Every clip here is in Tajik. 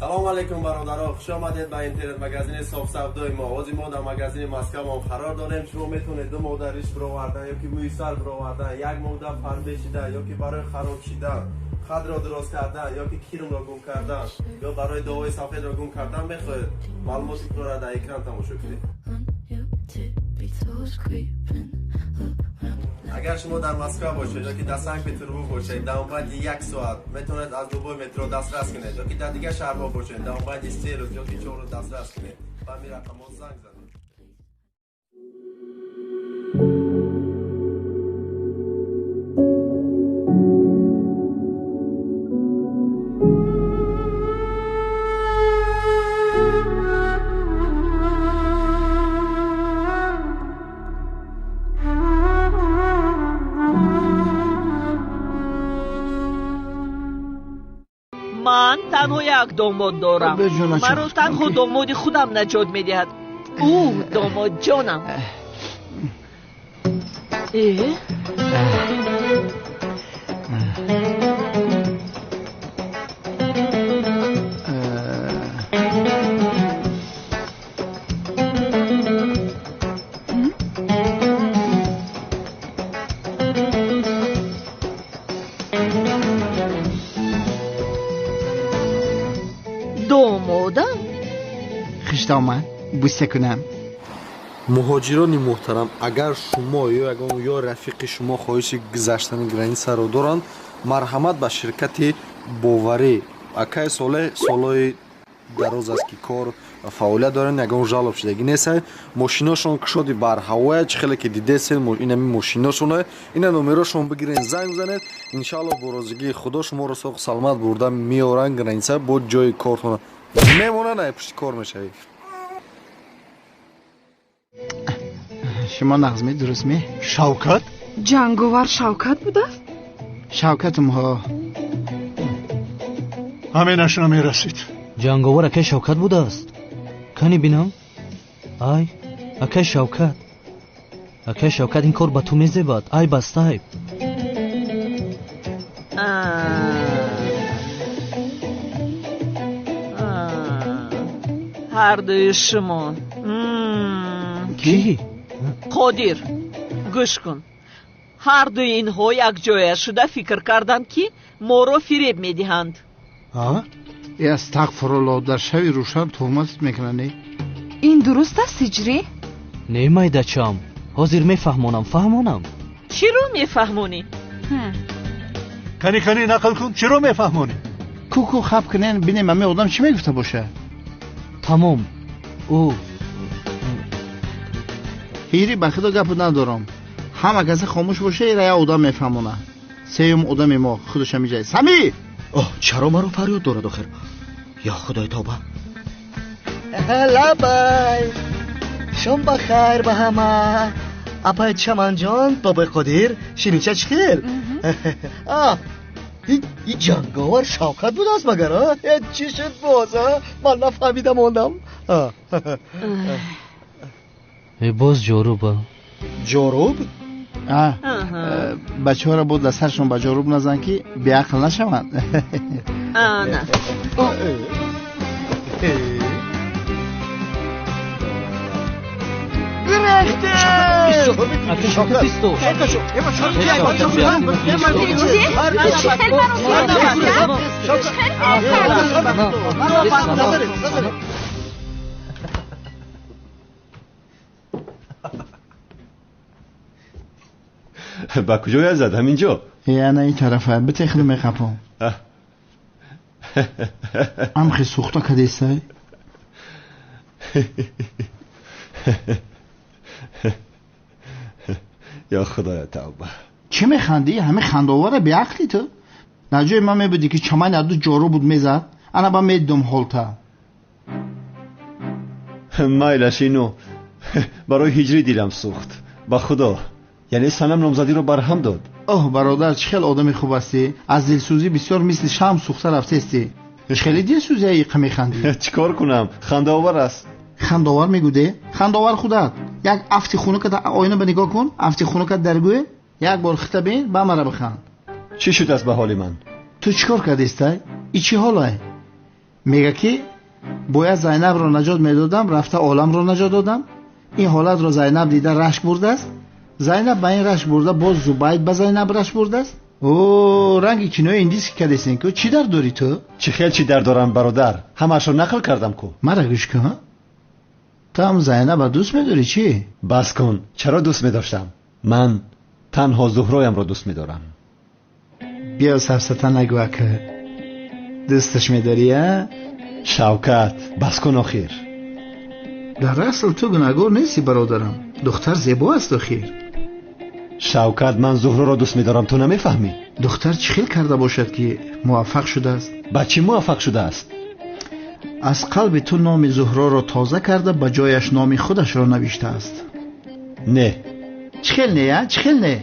Салом алейкум, бародаро, хуш омадед ба интернет-магазини софсавдои мо. Ҳозир мо дар магазини Москваам қарор дорем. Шумо метавонед 2 моҳ дар риш бировардан ё ки мӯи сар бировардан, 1 моҳ дар фарбе шидан ё ки барои хароб шидан, қадро дуруст кардан ё ки кирмро гум кардан ё барои дуои сафедро гум кардан мехоҳед, маълумоти пурра дар экран тамошо кунед. Агар шумо дар Москва бошед ё ки дар Санкт-Петербург бошед, дар баъди 1 соат метавонед аз любой метро дастрас кунед, ё ки дар дигар шаҳрҳо бошед, дар баъди 3 рӯз ё ки 4 рӯз дастрас кунед. Ба ҳамин рақамҳо занг занед. Ман танҳо як домод дорам. Маро танҳо домоди худам наҷот медиҳад. Ӯ домодҷонам. Домодам? Хиштоман бӯса кунам. Муҳоҷирони муҳтарам, агар шумо ё ягон ё рафиқи шумо хоҳиши гузаштани границаро доранд, марҳамат ба ширкати Боварӣ. Акай Солеҳ солҳои дароз аст ки кор ва фаъолият доранд, ягон жалоб шудагӣ нест. Мошиношон кушоди барҳавоя, чӣ хеле ки дидесен, инами мошиношона, ина номерошон бигирен, занг бизанед. Иншааллоҳ бо розигии Худо шуморо соғ саломат бурда меоранд граница, бо ҷои кортона мемонанд, ай пушти кор мешавӣ. Шумо нағзме, дурустме? Шавкат? Ҷанговар Шавкат будааст? Шавкатум ҳо. Ҳаминаш намерасид. Ҷанговар акай Шавкат будааст? Кани бинам? Ай, акай Шавкат. Акай Шавкат, ин кор ба ту мезебад. Ай бастай. Ҳардуи шумо. Кӣ? Қодир, гӯш кун. Ҳардуи инҳо якҷоя шуда фикр карданд, ки моро фиреб медиҳанд. Астағфируллоҳ, дар шави рӯшан туҳмат мекунанд. Ин дуруст аст, ҳиҷрӣ? Не, майдачам, ҳозир мефаҳмонам, фаҳмонам. Чиро мефаҳмонӣ? Кани, кани, нақл кун, чиро мефаҳмонӣ? Куку хаб кунен, бинем ҳамин одам чӣ мегуфта боша. Тамом. Ӯ ҳири, ба худо гапу надорам. Ҳама касе хомӯш боша, ира як одам мефаҳмона. Сеюм одами мо худаш ҳамиҷа. Сами! Оҳ, чаро маро фарёд дорад охир? Ё худои тавба. Лабай, шом ба хайр ба ҳама. Апай Чаманҷон, бобои Қодир, ширинча чӣ хел? И ҷанговар Шавкат будааст магар? Чӣ шуд боз? Ман нафаҳмида мондам. Боз ҷоруба. Ҷоруб? Бачаҳоро бо дар саршон ба ҷоруб назан, ки беақл нашаванд. Ана. Ба куҷоя зад? Ҳамин ҷо? Ана ин тарафа, битехну меқапом. Амхи сӯхта кадесай? Ё худоя тавба. Чӣ механдӣ? Ҳамин хандаовара беақлӣ ту? Дар ҷои ман мебудӣ, ки чамани аду ҷору буд мезад, ана ба медидум ҳолта. Майлаш, ино барои ҳиҷрӣ дилам сӯхт. Ба худо, яъне санам номзадиро барҳам дод. Оҳ, бародар, чӣ хел одами хуб ҳастӣ. Аз дилсӯзӣ бисёр мисли шам сӯхта рафтестӣ. Хеле дилсӯзия иқа механдӣ. Чӣ кор кунам? Хандаовар аст. Хандаовар мегӯде? Хандаовар худат. Як афти хунукат оина ба нигоҳ кун, афти хунукат дар гӯе, як бор хита бин, ба мара биханд. Чӣ шуд аст ба ҳоли ман? Ту чӣ кор кардистай? И чӣ ҳолай? Мега ки бояд Зайнабро наҷот медодам, рафта оламро наҷот додам. Ин ҳолатро Зайнаб дида рашк бурдааст. Зайнаб ба ин рашк бурда, боз Зубайд ба Зайнаб рашк бурдааст. О, ранги кинои индиски кадесен ку. Чӣ дард дорӣ ту? Чӣ хел чӣ дард дорам, бародар? Ҳамаашро нақл кардам ку. Мара гӯш кун. Ту ҳам Зайнаба дӯст медорӣ чӣ? Бас кун, чаро дӯст медоштам? Ман танҳо Зуҳроямро дӯст медорам. Биё сафсата нагӯ ака. Дӯсташ медорӣ, а? Шавкат, бас кун охир. Дар асл ту гунаҳгор нестӣ, бародарам. Духтар зебо аст охир. Шавкат, ман Зуҳроро дӯст медорам, ту намефаҳмӣ? Духтар чӣ хел карда бошад ки муваффақ шудааст? Ба чӣ муваффақ шудааст? Аз қалби ту номи Зуҳроро тоза карда, ба ҷояш номи худашро навиштааст. Не. Чӣ хел не, а? Чӣ хел не?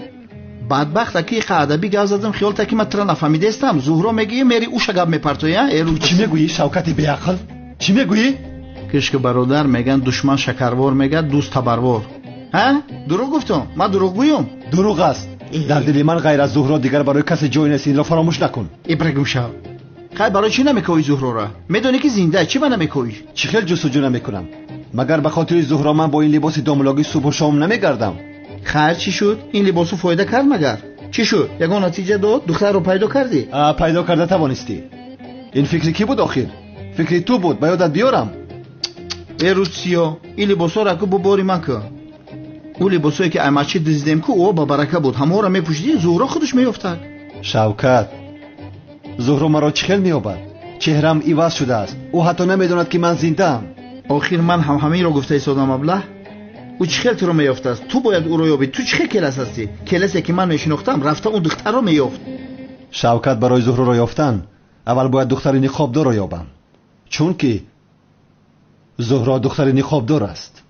Бадбахт аки иқа адабӣ гап задам, хиёл та ки ман тура нафаҳмидаистам. Зуҳро мегӯӣ, мери уша гап мепартоӣ, а? Эру чӣ мегӯӣ, Шавкати беақл? Чӣ мегӯӣ? Кишки бародар, меган душман шакарвор, мегӯяд дӯст табарвор. Ҳа? Дурӯғ гуфтам? Ман дурӯғгӯям? Дурӯғ аст. Дар дили ман ғайр аз Зуҳро дигар барои касе ҷой нест, инро фаромӯш накун. Ибрагум шав. Хай, барои чӣ намекоӣ Зуҳрора? Медонӣ ки зинда, чӣ ба намекоӣ? Чӣ хел ҷустуҷӯ намекунам? Магар ба хотири Зуҳро ман бо ин либоси домлогӣ субҳу шом намегардам? Хайр, чӣ шуд? Ин либосу фоида кард магар? Чӣ шуд? Ягон натиҷа дод? Духтарро пайдо кардӣ? Пайдо карда тавонистӣ. Ин фикри кӣ буд охир? Фикри ту буд, ба ёдат биёрам. Э рӯзсиё, ин либосҳоро ку бубори ман ку. Ӯ либосҳое ки аймачи дуздидем ку, ӯ ба барака буд. Ҳамаҳоро мепӯшидӣ, Зуҳро худаш меёфтад. Шавкат, Зуҳро маро чӣ хел меёбад? Чеҳрам иваз шудааст. Ӯ ҳатто намедонад ки ман зиндаам. Охир ман ҳам ҳаминро гуфта истодам, аблаҳ. Ӯ чӣ хел туро меёфтааст? Ту бояд ӯро ёбӣ. Ту чӣ хел келас ҳастӣ? Келасе ки ман мешинохтам, рафта он духтарро меёфт. Шавкат, барои Зуҳроро ёфтан аввал бояд духтари ниқобдорро ёбам, чунки Зуҳро духтари ниқобдор аст.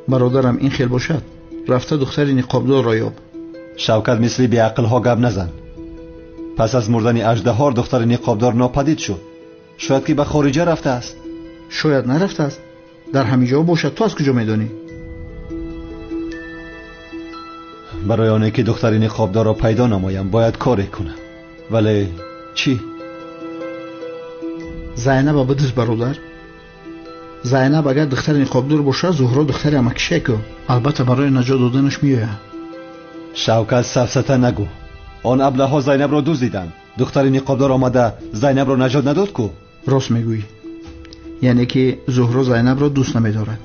Бародарам, ин хел бошад, рафта духтари ниқобдорро ёб. Шавкат, мисли беақлҳо гап назан. Пас аз мурдани аждаҳор духтари ниқобдор нопадид шуд. Шояд ки ба хориҷа рафтааст. Шояд нарафтааст, дар ҳамин ҷо бошад. Ту аз куҷо медонӣ? Барои оне ки духтари ниқобдорро пайдо намоям, бояд коре кунам. Вале чӣ? Зайнаба бидуз, бародар. Зайнаб агар духтари ниқобдор бошад, Зуҳро духтари амакишеку. Албатта барои наҷот доданаш меояд. Шавкат, сафсата нагӯ. Он аблаҳҳо Зайнабро дуздиданд. Духтари ниқобдор омада Зайнабро наҷот надод ку? Рост мегӯӣ. Яъне ки Зуҳро Зайнабро дӯст намедорад.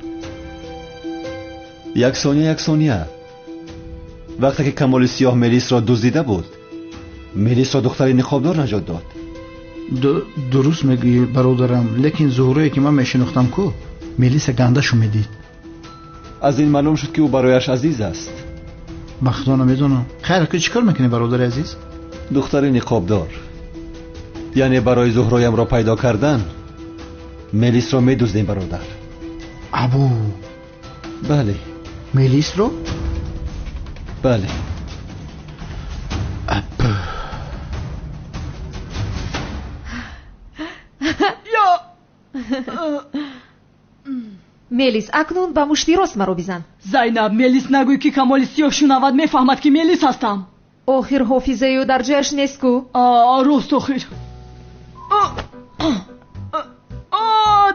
Як сония, як сония. Вақте ки Камоли Сиёҳ Мелисро дуздида буд, Мелисро духтари ниқобдор наҷот дод. Дуруст мегӯӣ, бародарам, лекин Зуҳрое ки ман мешинохтам ку, Мелиса гандашу медид. Аз ин маълум шуд ки ӯ барояш азиз аст. Ба худо намедонам. Хайр, ку чӣ кор мекунӣ, бародари азиз? Духтари ниқобдор. Яъне барои Зуҳроямро пайдо кардан Мелисро медуздем, бародар. Абу. Бале. Мелисро? Бале. Мелис, акнун ба мушти рост маро бизан. Зайнаб, Мелис нагӯй ки Камоли Сиёҳ шунавад, мефаҳмад ки Мелис ҳастам. Охир ҳофизаи ӯ дар ҷояш нест ку. Рост охир.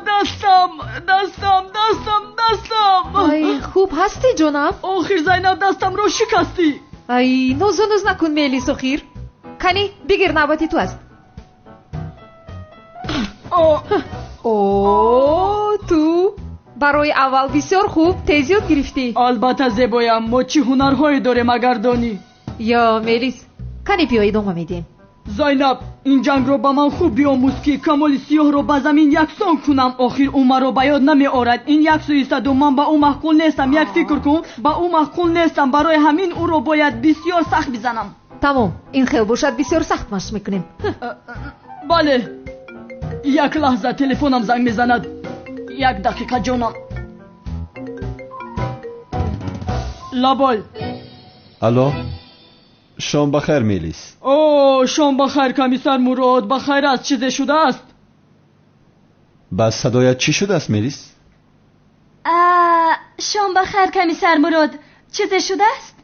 Дастам, дастам, дастам, дастам. Ай, хуб ҳастӣ, ҷонам? Охир, Зайнаб, дастамро шикастӣ. Ай, нозу нуз накун, Мелис, охир. Кани, бигир, навбати ту аст. О, ту барои аввал бисёр хуб тез ёд гирифтӣ. Албатта, зебоям, мо чӣ ҳунарҳое дорем агар донӣ. Ё Мелис, кани биё идома медиҳем. Зайнаб, ин ҷангро ба ман хуб биомӯз ки Камоли Сиёҳро ба замин яксон кунам. Охир ӯ маро ба ёд намеорад. Ин як суистаду ман ба ӯ маъқул нестам. Як фикр кун, ба ӯ маъқул нестам. Барои ҳамин ӯро бояд бисёр сахт бизанам. Тамом, ин хел бошад, бисёр сахт машқ мекунем. Бале. Як лаҳза, телефонам занг мезанад. Як дақиқа, ҷонам. Лабой. Алло, шом бахайр, Мелис. О, шом бахайр, комиссар Мурод. Бахайр аст, чизе шудааст? Ба садоят чӣ шудааст, Мелис? Шом бахайр, комиссар Мурод. Чизе шудааст?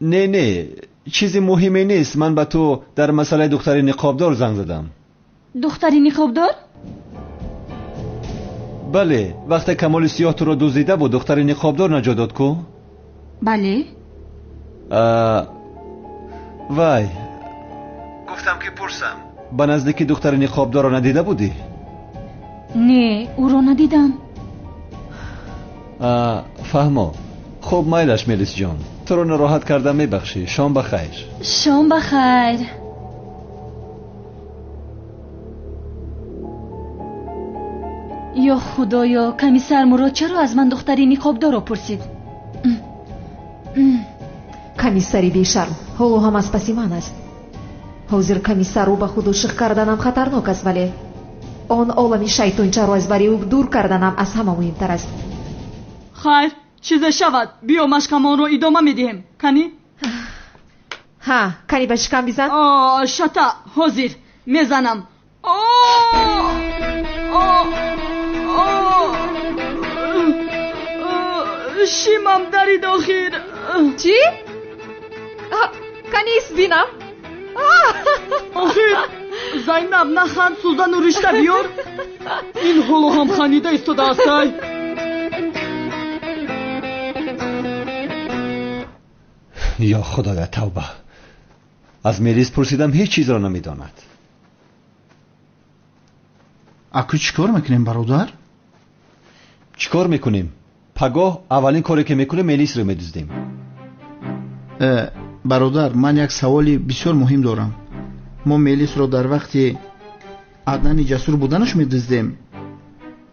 Не, не, Чизи муҳиме нест. Ман ба ту дар масъалаи духтари ниқобдор занг задам. Духтари ниқобдор? Бале, вақте Камоли Сиёҳ туро дуздида буд, духтари ниқобдор наҷот дод ку? Бале. Вай, гуфтам ки пурсам, ба наздики духтари ниқобдорро надида будӣ? Не, ӯро надидам. Фаҳмо. Хуб, майлаш, Мелисҷон, туро нороҳат кардам, мебахшӣ. Шом ба хайр. Шом ба хайр. Ё худоё, комиссар Мурод чаро аз ман духтари ниқобдорро пурсид? Комиссари бешарм ҳоло ҳам аз паси ман аст. Ҳозир комиссарро ба худ ошиқ карданам хатарнок аст, вале он олами шайтончаро аз бари ӯ дур карданам аз ҳама муҳимтар аст. Хайр, чизе шавад, биё машқамонро идома медиҳем. Кани? Ҳа, кани ба шикам бизан. Шата, ҳозир мезанам. Шимам дарид охир. Чӣ? Кани бинам. Охир, Зайнаб, наханд, сӯзану ришта биёр. Ин ҳоло ҳам ханида истодааст. Ай. Ё худоя, тавба. Аз Мелис пурсидам, ҳеҷ чизро намедонад. Аку чӣ кор мекунем, бародар? Чӣ кор мекунем? Пагоҳ аввалин коре ки мекунем, Мелисро медуздем. Бародар, ман як саволи бисёр муҳим дорам. Мо Мелисро дар вақти Аднани ҷасур буданаш медуздем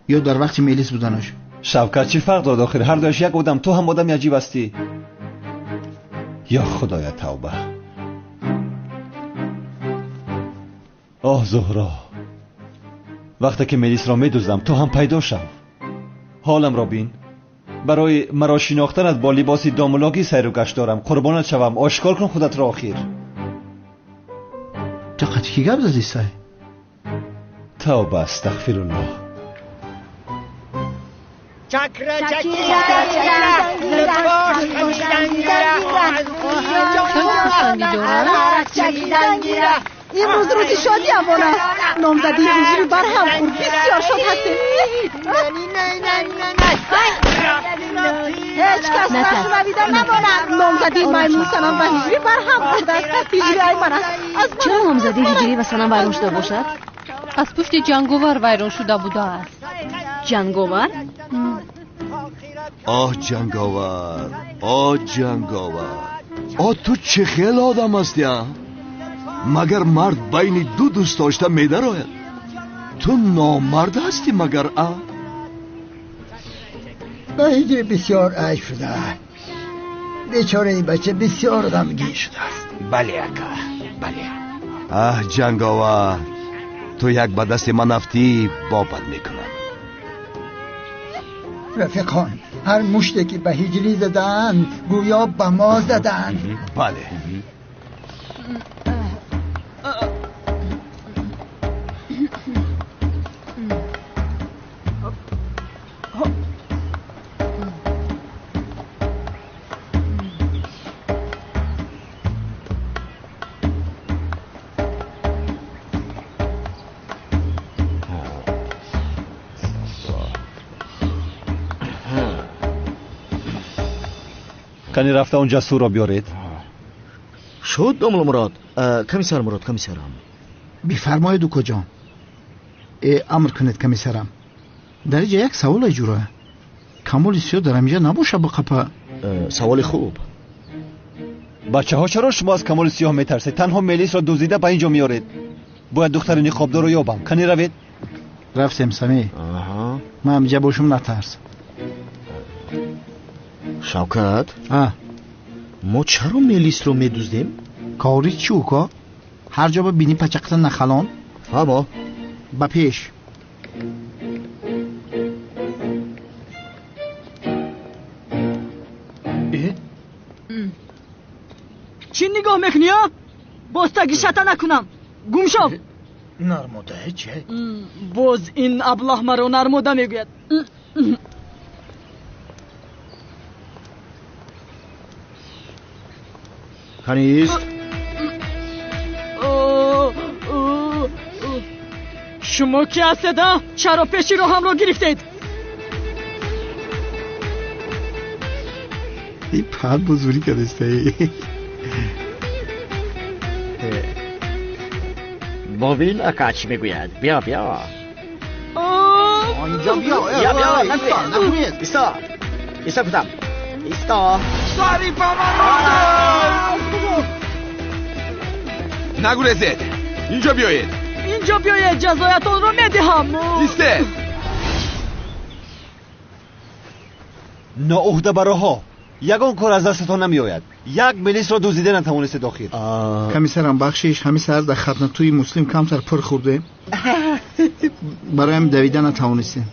ё дар вақти Мелис буданаш? Шавкат, чӣ фарқ дорад охир? Ҳар дуяш як одам. Ту ҳам одами аҷиб ҳастӣ. Ё худоя, тавба. Оҳ, Зуҳро, вақте ки Мелисро медуздам, ту ҳам пайдо шав. Ҳоламро бин. Барои маро шинохтанат бо либоси домулогӣ сайру гашт дорам. Қурбонат шавам, ошкор кун худатро охир. Ту қати кӣ гап задӣ, сай? Тавба, астағфируллоҳ. Имрӯз рӯзи шодиамон аст. Номзадии ҳиҷрӣ барҳам хӯрд. Бисёр шод ҳастем. Ҳеҷ кас нашунавида намонад. Номзадии маймун Санам ва ҳиҷрӣ барҳам хӯрдааст. Ҳиҷрӣ ай ман аст. Чаро номзадии ҳиҷрӣ ва Санам вайрон шуда бошад? Аз пушти ҷанговар вайрон шуда будааст. Ҷанговар? Оҳ, ҷанговар, оҳ, ҷанговар, оҳ, ту чӣ хел одам ҳастӣ, а? Магар мард байни ду дӯст дошта медарояд? Ту номард ҳастӣ магар, а? Ба ҳиҷрӣ бисёр айб шуда. Бечораи бача бисёр ғамгин шудааст. Бале, ака, бале. Аҳ, ҷанговар, ту як ба дасти ман афтӣ, бобат мекунам. Рафиқон, ҳар муште ки ба ҳиҷрӣ задаанд, гӯё ба мо задаанд. Бале. Кани рафта он ҷасурро биёред. Шуд, домла Мурод. Комиссар Мурод, комиссарам. Бифармоед, укоҷон. Амр кунед, комиссарам. Дар инҷа як савол ҷура. Камоли Сиёҳ дар ҳаминҷа набоша ба қапа? Саволи хуб. Бачаҳо, чаро шумо аз Камоли Сиёҳ метарсед? Танҳо Мелисро дуздида ба инҷо меоред. Бояд духтари ниқобдорро ёбам. Кани равед. Рафтем, Самӣ. Ман ҳаминҷа бошум, натарс. Шавкат, мо чаро Мелисро медуздем? Кори чӣ, уко? Ҳар ҷо ба бини пачақта нахалон. Фаҳмо. Ба пеш. Чӣ нигоҳ мекунӣ, а? Боз таги шата накунам. Гум шав. Нармода чӣ? Боз ин аблаҳ маро нармода мегӯяд. Канист. Шумо ки ҳастед, а? Чаро пеши роҳамро гирифтед? И пад бузурӣ кардастаи. Бобин ака чӣ мегӯяд? Биё, биё. Инҷо биё. Биё, биё, нагӯед. Исто. Исто гуфтам. Исто. Сари ба ман Нагурезед. Инҷо биёед. Инҷо биёед, ҷазоятонро медиҳам. Истед. Ноуҳдабароҳо, ягон кор аз дастатон намеояд. Як милисро дуздида натавонистед охир. Комиссарам, бахшиш, ҳамин саҳар дар хатнатӯи муслим камтар пур хӯрдем, бароям давида натавонистем.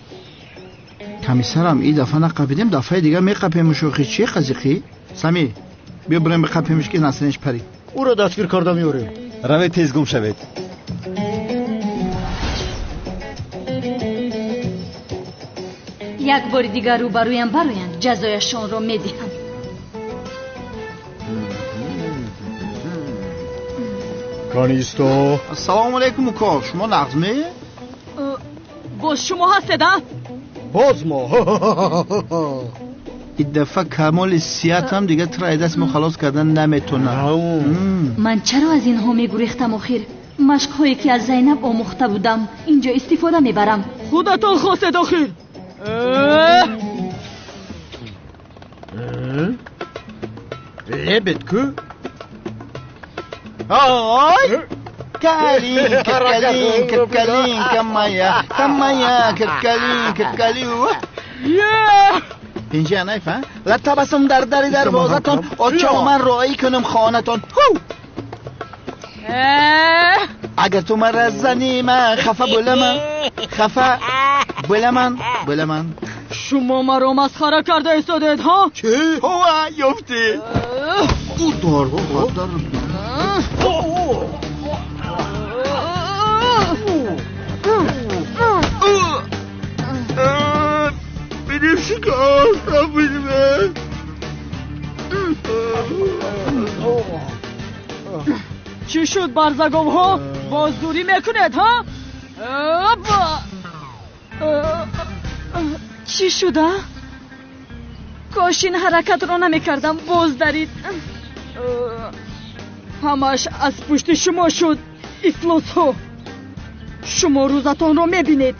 Комиссарам, и дафъа нақапидем, дафъаи дигар меқапем. Шӯхи чи қазиқӣ? Сами, биё бирем биқапемш, ки насинеш парид. Ӯро дастгир карда меорем. Равед, тез гум шавед. Як бори дигар рӯбарӯям бароянд, ҷазояшонро медиҳам. Канисто. Ассалому алайкум, уко. Шумо нағзме? Боз шумо ҳастед, а? Боз мо. И дафъа камоли сиятам дигар туро аз даст мо халос кардан наметонам. Ман чаро аз инҳо мегурехтам охир? Машқҳое ки аз Зайнаб омӯхта будам, инҷо истифода мебарам. Худатон хостед охир. Лебед ку? Ой! Калинка, калинка, калинка моя, та моя, калинка, калю. Инҷа найфа? Ла табассум дар дари дарвозатон, очо ман роӣ кунам хонатон. Агар ту мара занӣ, ман хафа буламан, хафа буламан, буламан. Шумо маро масхара карда истодед, ҳа? Чӣ? Ҳова, ёфтӣ. Удар, удар. Benim şikayet benim. Чӣ шуд, барзаговҳо? Боз дурӣ мекунед, ҳа? Чӣ шуда? Кош ин ҳаракатро намекардам, боз дарид. Ҳамааш аз пушти шумо шуд, ифлосҳо. Шумо рӯзатонро мебинед.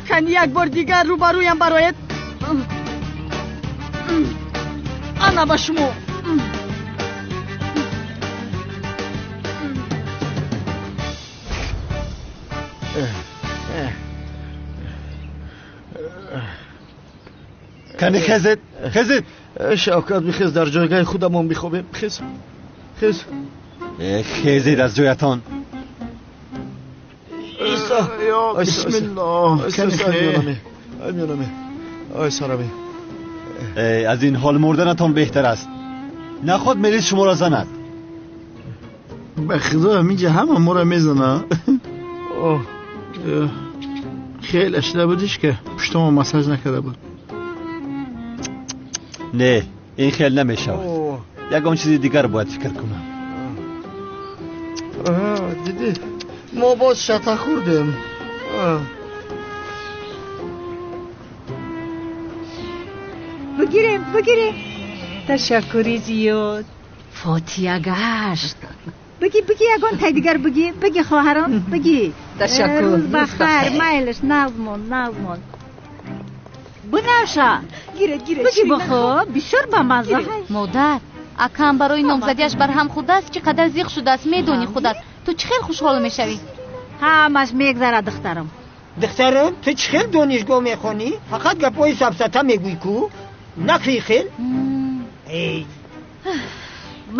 Кани як бор дигар рӯбарӯям бароед. Ана ба шумо. Кани хезед, хезед. Шавкат, бихез, дар ҷойгоҳи худамон бихобем. Хез, хез. Хезед аз ҷоятон. Бисмиллоҳ. Аз ин ҳол мурданатон беҳтар аст. Наход милис шуморо занад. Ба худо, ҳаминҷа ҳама моро мезана. Хеле ашида будиш, ки пуштамо массаж накарда буд. Не, ин хел намешавад. Ягон чизи дигар бояд фикр кунам. Дидӣ, мо боз шата хӯрдем. Бигирем, бигирем. Ташаккури зиёд. Фотия гашт. Биги, биги, ягон тай дигар биги, биги, хоҳарон, биги. Ташаккур. Рӯз бахайр, майлаш, нағзмон, нағзмон. Бунаша. Гиред, гиред. Биги бихо, бисёр бамазза. Модар, акам барои номзадиаш барҳам хӯрдааст, чӣ қадар зиқ шудааст, медонӣ худат. Ту чӣ хел хушҳол мешавӣ? Ҳамаш мегзарад, духтарам. Духтарам, ту чӣ хел донишгоҳ мехонӣ? Фақат гапҳои сафсата мегӯӣ ку? Накӣ хел?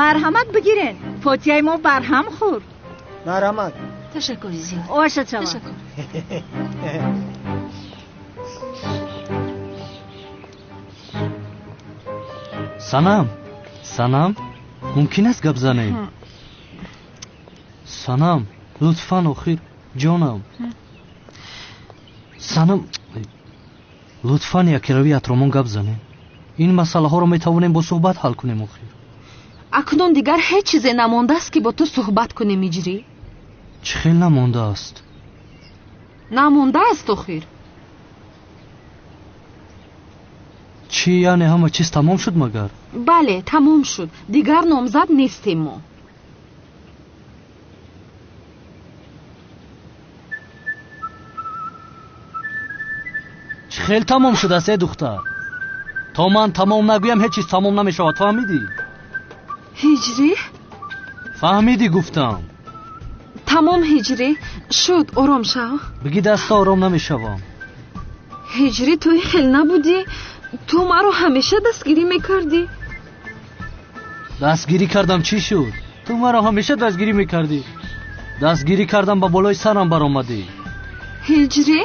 Марҳамат, бигирен. Фотиҳаи мо барҳам хӯрд. Марҳамат. Ташаккури зиёд. Оша шавад. Санам, Санам, мумкин аст гап занем? Санам, лутфан, охир, ҷонам. Санам, лутфан, якерави атромон гап занем. Ин масъалаҳоро метавонем бо суҳбат ҳал кунем охир. Акнун дигар ҳеҷ чизе намондааст, ки бо ту суҳбат кунем, Ҳиҷрӣ. Чӣ хел намондааст? Намондааст охир. Чӣ, яъне ҳама чиз тамом шуд магар? Бале, тамом шуд. Дигар номзад нестем мо. Чӣ хел тамом шудааст, э духтар? То ман тамом нагӯям, ҳеҷ чиз тамом намешавад, фаҳмидӣ? Ҳиҷрӣ? Фаҳмидӣ гуфтам. Тамом, Ҳиҷрӣ, шуд, ором шав. Бигӣ даста, ором намешавам. Ҳиҷрӣ, ту ин хел набудӣ. Ту маро ҳамеша дастгирӣ мекардӣ. Дастгирӣ кардам, чӣ шуд? Ту маро ҳамеша дастгирӣ мекардӣ. Дастгирӣ кардам, ба болои сарам баромадӣ. Ҳиҷрӣ?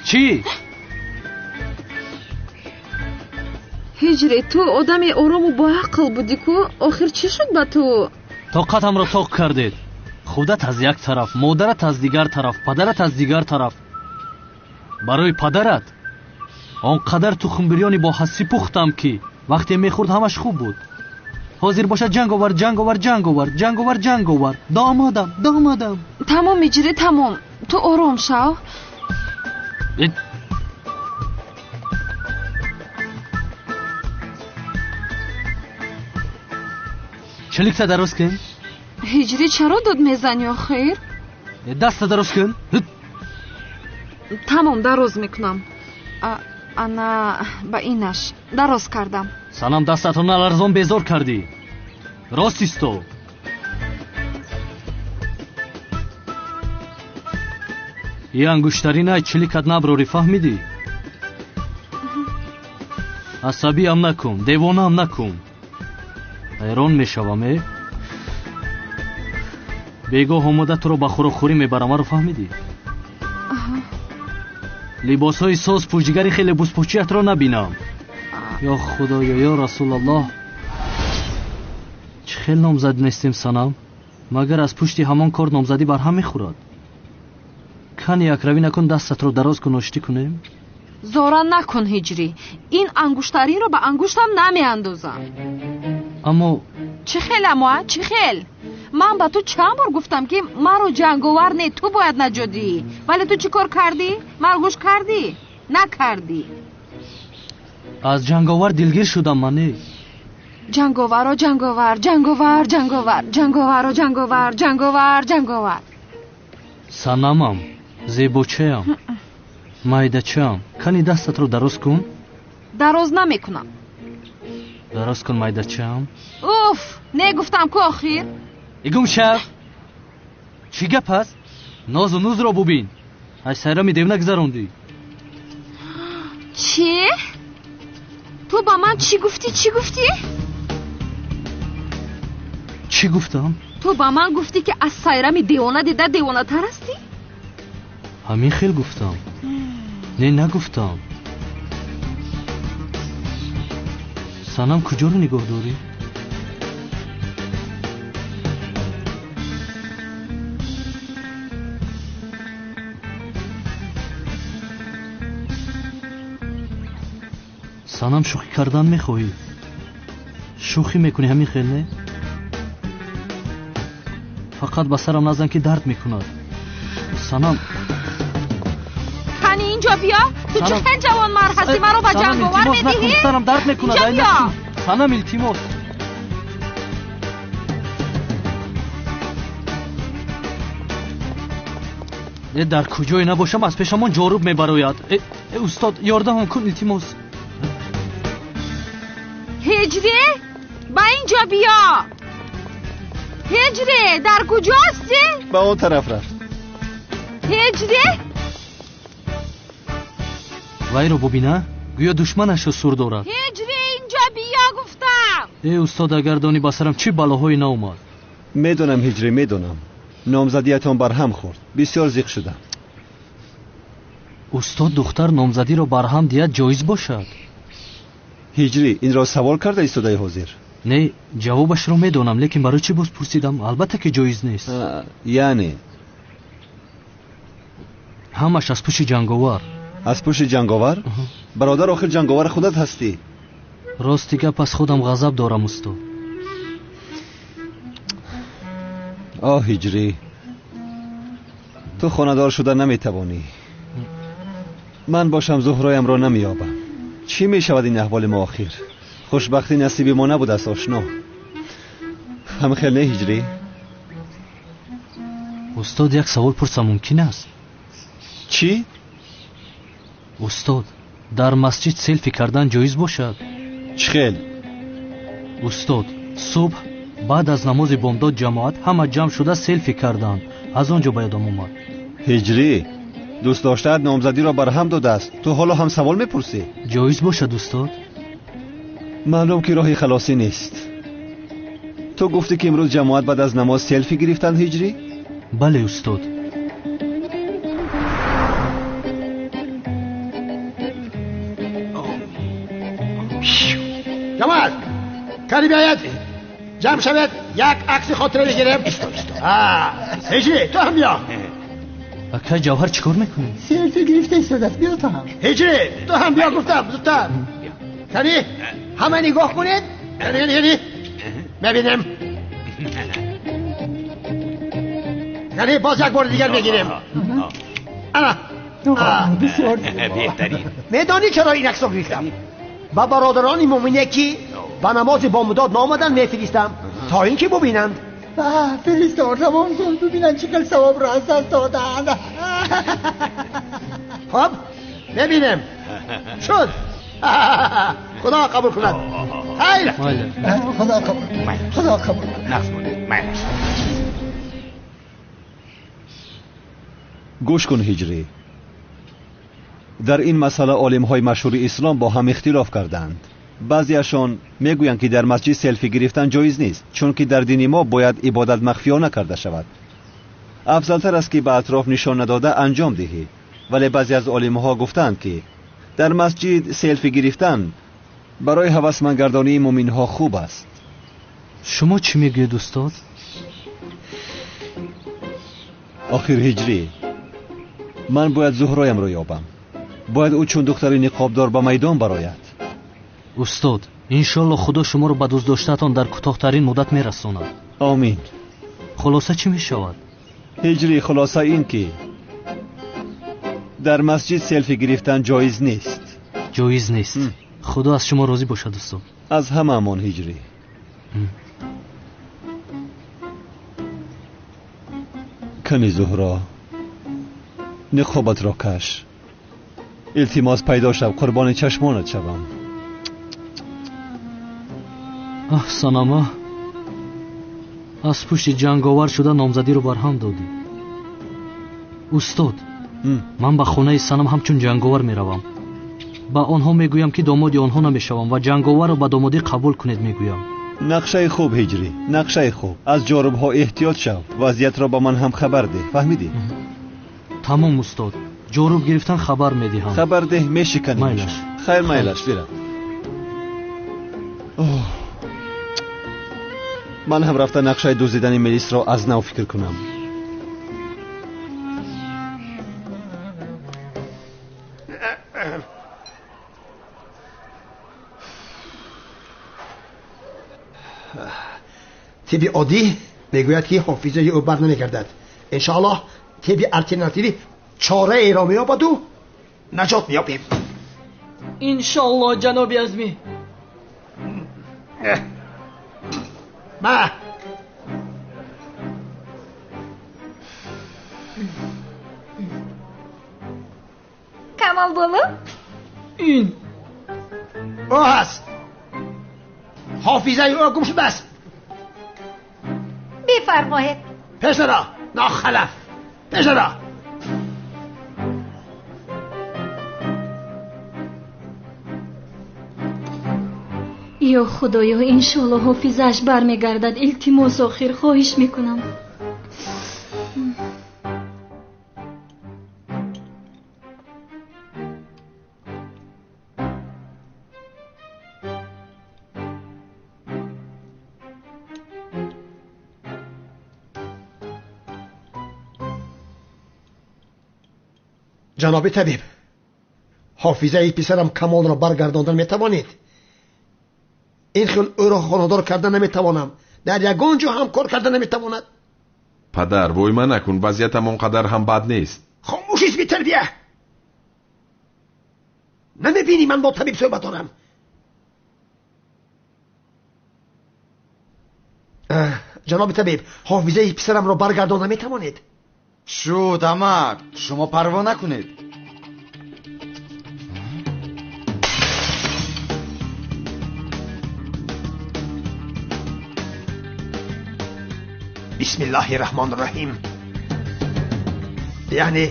Чӣ? Ҳиҷрӣ, ту одами орому боақл будӣ ку, охир чӣ шуд ба ту? Тоқатамро тоқ кардед. Худат аз як тараф, модарат аз дигар тараф, падарат аз дигар тараф. Барои падарат он қадар тухмбирёни бо ҳассӣ пухтам, ки вақте мехӯрд ҳамаш хуб буд. Ҳозир бошад ҷанговар, ҷанговар, ҷанговар, ҷанговар, ҷанговар. Домодам, домодам. Тамом, Ҳиҷрӣ, тамом. Ту ором шав. Чиликта дароз кун. Ҳиҷрӣ, чаро дод мезанӣ охир? Даста дароз кун. Тамом, дароз мекунам. Ана ба инаш дароз кардам. Санам, дастатро наларзон, безор кардӣ. Рост исто. И ангуштаринай чиликат наброрӣ, фаҳмидӣ? Асабиам накун, девонаам накун. Ҳайрон мешавам, э? Бегоҳ омода туро ба хӯрокхӯрӣ мебарам, маро фаҳмидӣ? Либосҳои соз пӯшигари хеле бузпӯчиятро набинам. Ё Худоё, ё Расулаллоҳ. Чӣ хел номзад нестем, санам? Магар аз пушти ҳамон кор номзадӣ барҳам мехӯрад? Кани якравӣ накун, дастатро дароз кун, оштӣ кунем? Зора накун, Ҳиҷрӣ. Ин ангуштаринро ба ангуштам намеандозам. Аммо чӣ хел, аммо чӣ хел? Ман ба ту чанд бор гуфтам, ки маро ҷанговар не, ту бояд наҷот диҳӣ. Вале ту чӣ кор кардӣ? Маро гӯш кардӣ? Накардӣ. Аз ҷанговар дилгир шудам ман, не? Ҷанговаро ҷанговар, ҷанговар, ҷанговар, ҷанговаро ҷанговар, ҷанговар, ҷанговар. Санамам, зебочаям, майдачаам, кани дастатро дароз кун. Дароз намекунам. Дароз кун, майдачаам. Уф, не гуфтам ку охир. Игум шав. Чӣ гап аст? Нозу нузро бубин. Аз сайрами девна гузарондӣ. Чӣ? Ту ба ман чӣ гуфтӣ, чӣ гуфтӣ? Чӣ гуфтам? Ту ба ман гуфтӣ, ки аз сайрами девона дида девонатар ҳастӣ? Ҳамин хел гуфтам. Не, нагуфтам. Санам, куҷоро нигоҳ дорӣ? Санам, шӯхӣ кардан мехоҳӣ? Шӯхӣ мекунӣ, ҳамин хел, не? Фақат ба сарам назан, ки дард мекунад. Санам, кани инҷо биё. Ту чӣ хел ҷавонмард ҳастӣ, маро ба ҷанговар медиҳӣ? Сарам дард мекунад. Инҷо биё. Санам, илтимос. Э, дар куҷое набошам, аз пешамон ҷоруб мебарояд. Э, устод, ёрдамам кун, илтимос. Ҳиҷрӣ, ба инҷо биё. Ҳиҷрӣ, дар куҷо ҳастӣ? Ба он тараф рафт. Ҳиҷрӣ, вайро бубина, гӯё душманашро сур дорад. Ҳиҷрӣ, инҷо биё гуфтам. Э устод, агар донӣ ба сарам чӣ балоҳое наомад. Медонам, Ҳиҷрӣ, медонам. Номзадиятон барҳам хӯрд. Бисёр зиқ шудам. Устод, духтар номзадиро барҳам диҳад ҷоиз бошад? Ҳиҷрӣ, инро савол карда истодаи ҳозир? Не, ҷавобашро медонам, лекин барои чӣ боз пурсидам? Албатта ки ҷоиз нест. Яъне? Ҳамаш аз пушти ҷанговар. Аз пушти ҷанговар? Бародар, охир ҷанговар худат ҳастӣ. Рости гап, аз худам ғазаб дорам, устод. Оҳ, Ҳиҷрӣ, ту хонадор шуда наметавонӣ. Ман бошам Зуҳроямро намеёбам. Чӣ мешавад ин аҳволи мо охир? Хушбахтӣ насиби мо набудааст, ошно. Ҳам хел не, Ҳиҷрӣ? Устод, як савол пурсам мумкин аст? Чӣ? Устод, дар масҷид селфи кардан ҷоиз бошад? Чӣ хел? Устод, субҳ баъд аз намози бомдод ҷамоат ҳама ҷамъ шуда селфи карданд. Аз он ҷо ба ёдам омад. Ҳиҷрӣ, дӯст доштаат номзадиро барҳам додааст. Ту ҳоло ҳам савол мепурсӣ? Ҷоиз бошад, устод? Маълум ки роҳи халосӣ нест. Ту гуфтӣ ки имрӯз ҷамоат баъд аз намоз селфи гирифтанд, Ҳиҷрӣ? Бале, устод. Ҷамоат, кани биёяд, ҷамъ шавед, як акси хотира бигирем. Ҳиҷрӣ, ту ҳам биё. Акай Ҷавҳар, чӣ кор мекунӣ? Селфи гирифта истодааст, биё ту ҳам. Ҳиҷрӣ, ту ҳам биё, гуфтам, зудтар. Кани, ҳама нигоҳ кунед. Кани, кани, мебинем. Кани, боз як бори дигар мегирем. Ана. Бисёр беҳтарин. Медонӣ чаро ин аксро гирифтам? Ба бародарони муъмине ки ба намози бомдод наомаданд мефиристам, то ин ки бубинанд. Фиристор, равон кун, бубинанд чӣ хел савобро аз даст доданд. Хоб, мебинем. Шуд. Худо қабул кунад. Хайр. Худо қабул кунад. Худо қабул кунад. Гӯш кун, Ҳиҷрӣ. Дар ин масъала олимҳои машҳури ислом бо ҳам ихтилоф карданд. Баъзеашон мегӯянд ки дар масҷид селфи гирифтан ҷоиз нест, чунки дар дини мо бояд ибодат махфиёна карда шавад. Афзалтар аст ки ба атроф нишон надода анҷом диҳӣ. Вале баъзе аз олимҳо гуфтанд ки дар масҷид селфи гирифтан барои ҳавасмандгардонии муъминҳо хуб аст. Шумо чӣ мегӯед, устод? Охир, Ҳиҷрӣ, ман бояд Зуҳроямро ёбам. Бояд ӯ чун духтари ниқобдор ба майдон барояд. Устод, иншолло Худо шуморо ба дӯстдоштаатон дар кӯтоҳтарин муддат мерасонад. Омин. Хулоса чӣ мешавад? Ҳиҷрӣ, хулоса ин ки дар масҷид селфи гирифтан ҷоиз нест. Ҷоиз нест. Худо аз шумо розӣ бошад, устод. Аз ҳамаамон, Ҳиҷрӣ. Кани Зуҳро, ниқобатро каш. Илтимос, пайдо шав, қурбони чашмонат шавам. Аҳ, Санама, аз пушти ҷанговар шуда номзадиро барҳам додӣ. Устод, ман ба хонаи Санам ҳамчун ҷанговар меравам. Ба онҳо мегӯям ки домоди онҳо намешавам ва ҷанговарро ба домодӣ қабул кунед мегӯям. Нақшаи хуб, Ҳиҷрӣ, нақшаи хуб. Аз ҷорубҳо эҳтиёт шав, вазъиятро ба ман ҳам хабар деҳ, фаҳмидӣ? Тамом, устод. Ҷоруб гирифтан хабар медиҳам. Хабар деҳ, мешиканем. Майлаш. Хайр, майлаш, бирав. Ман ҳам рафта нақшаи дуздидани Мелисро аз нав фикр кунам. Тибби оддӣ мегӯяд ки ҳофизаи ӯ бар намегардад. Иншоаллоҳ тибби алтернативӣ чораеро меёбаду наҷот меёбем. Иншоаллоҳ, ҷаноби Азмӣ. Ма Камол боло? Ин ӯ ҳаст. Ҳофизаи ӯ гум шудааст. Бифармоед. Пешаро, нохалаф, пешаро. Ё Худоё, иншоалло ҳофизааш бармегардад. Илтимос, охир хоҳиш мекунам. Ҷаноби табиб, ҳофизаи писарам Камолро баргардондан метавонед? Ин хел ӯро хонадор карда наметавонам. Дар ягон ҷо ҳам кор карда наметавонад. Падар, войма накун, вазъиятам он қадар ҳам бад нест. Хомӯшист, бетарбия! Намебинӣ ман бо табиб суҳбат дорам? Ҷаноби табиб, ҳофизаи писарамро баргардон наметавонед? Шуд, амак, шумо парво накунед. Бисмиллаҳи раҳмони раҳим. Яъне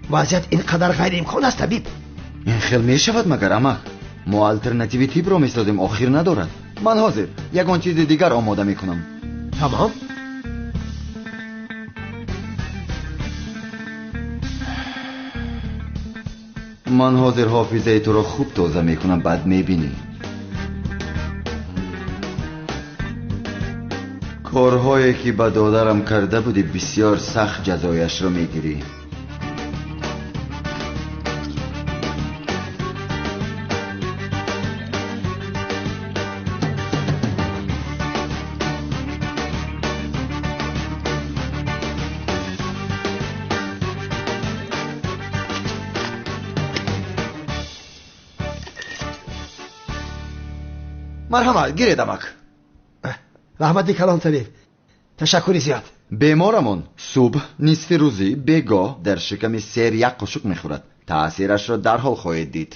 вазъият ин қадар ғайриимкон аст, табиб? Ин хел мешавад магар, амак? Мо алтернативи тибро месозем, охир надорад. Ман ҳозир ягон чизи дигар омода мекунам. Тамом. Ман ҳозир ҳофизаи туро хуб тоза мекунам, баъд мебинӣ. Корҳое ки ба додарам карда будӣ, бисёр сахт ҷазояшро мегирӣ. Марҳамат, гиред, амак. Раҳмати калон, табиб, ташаккури зиёд. Беморамон субҳ, нисфи рӯзӣ, бегоҳ дар шиками сер як қошуқ мехӯрад. Таъсирашро дарҳол хоҳед дид.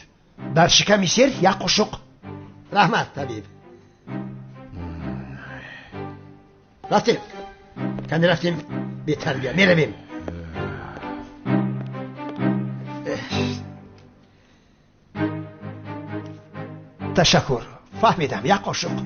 Дар шиками сер як қошуқ? Раҳмат, табиб. Рафтем, кани рафтем, бетарбия, меравем. Ташаккур, фаҳмидам, як қошуқ.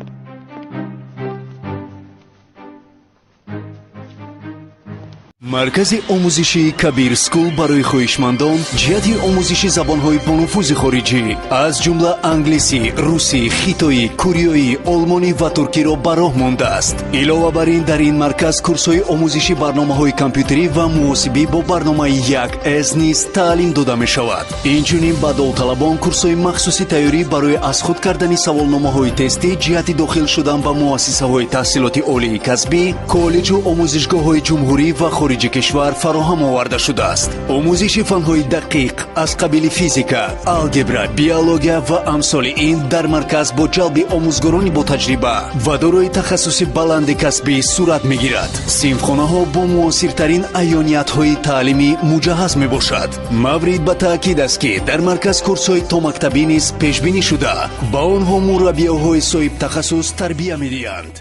Маркази омӯзишии Кабир Скул барои хоҳишмандон ҷиҳати омӯзиши забонҳои бонуфузи хориҷӣ, аз ҷумла англисӣ, русӣ, хитоӣ, кореоӣ, олмонӣ ва туркиро ба роҳ мондааст. Илова бар ин, дар ин марказ курсҳои омӯзиши барномаҳои компютерӣ ва муҳосибӣ бо барномаи 1С низ таълим дода мешавад. Инчунин ба довталабон курсҳои махсуси тайёрӣ барои аз худ кардани саволномаҳои тестӣ ҷиҳати дохил шудан ба муассисаҳои таҳсилоти олии касбӣ, коллеҷу омӯзишгоҳҳои ҷумҳурӣ ва хориҷи кишвар фароҳам оварда шудааст. Омӯзиши фанҳои дақиқ аз қабили физика, алгебра, биология ва амсоли ин дар марказ бо ҷалби омӯзгорони ботаҷриба ва дорои тахассуси баланди касбӣ сурат мегирад. Синфхонаҳо бо муосиртарин аёниятҳои таълимӣ муҷаҳҳаз мебошад. Маврид ба таъкид аст, ки дар марказ курсҳои томактабӣ низ пешбинӣ шуда, ба онҳо мураббиёҳои соҳибтахассус тарбия медиҳанд.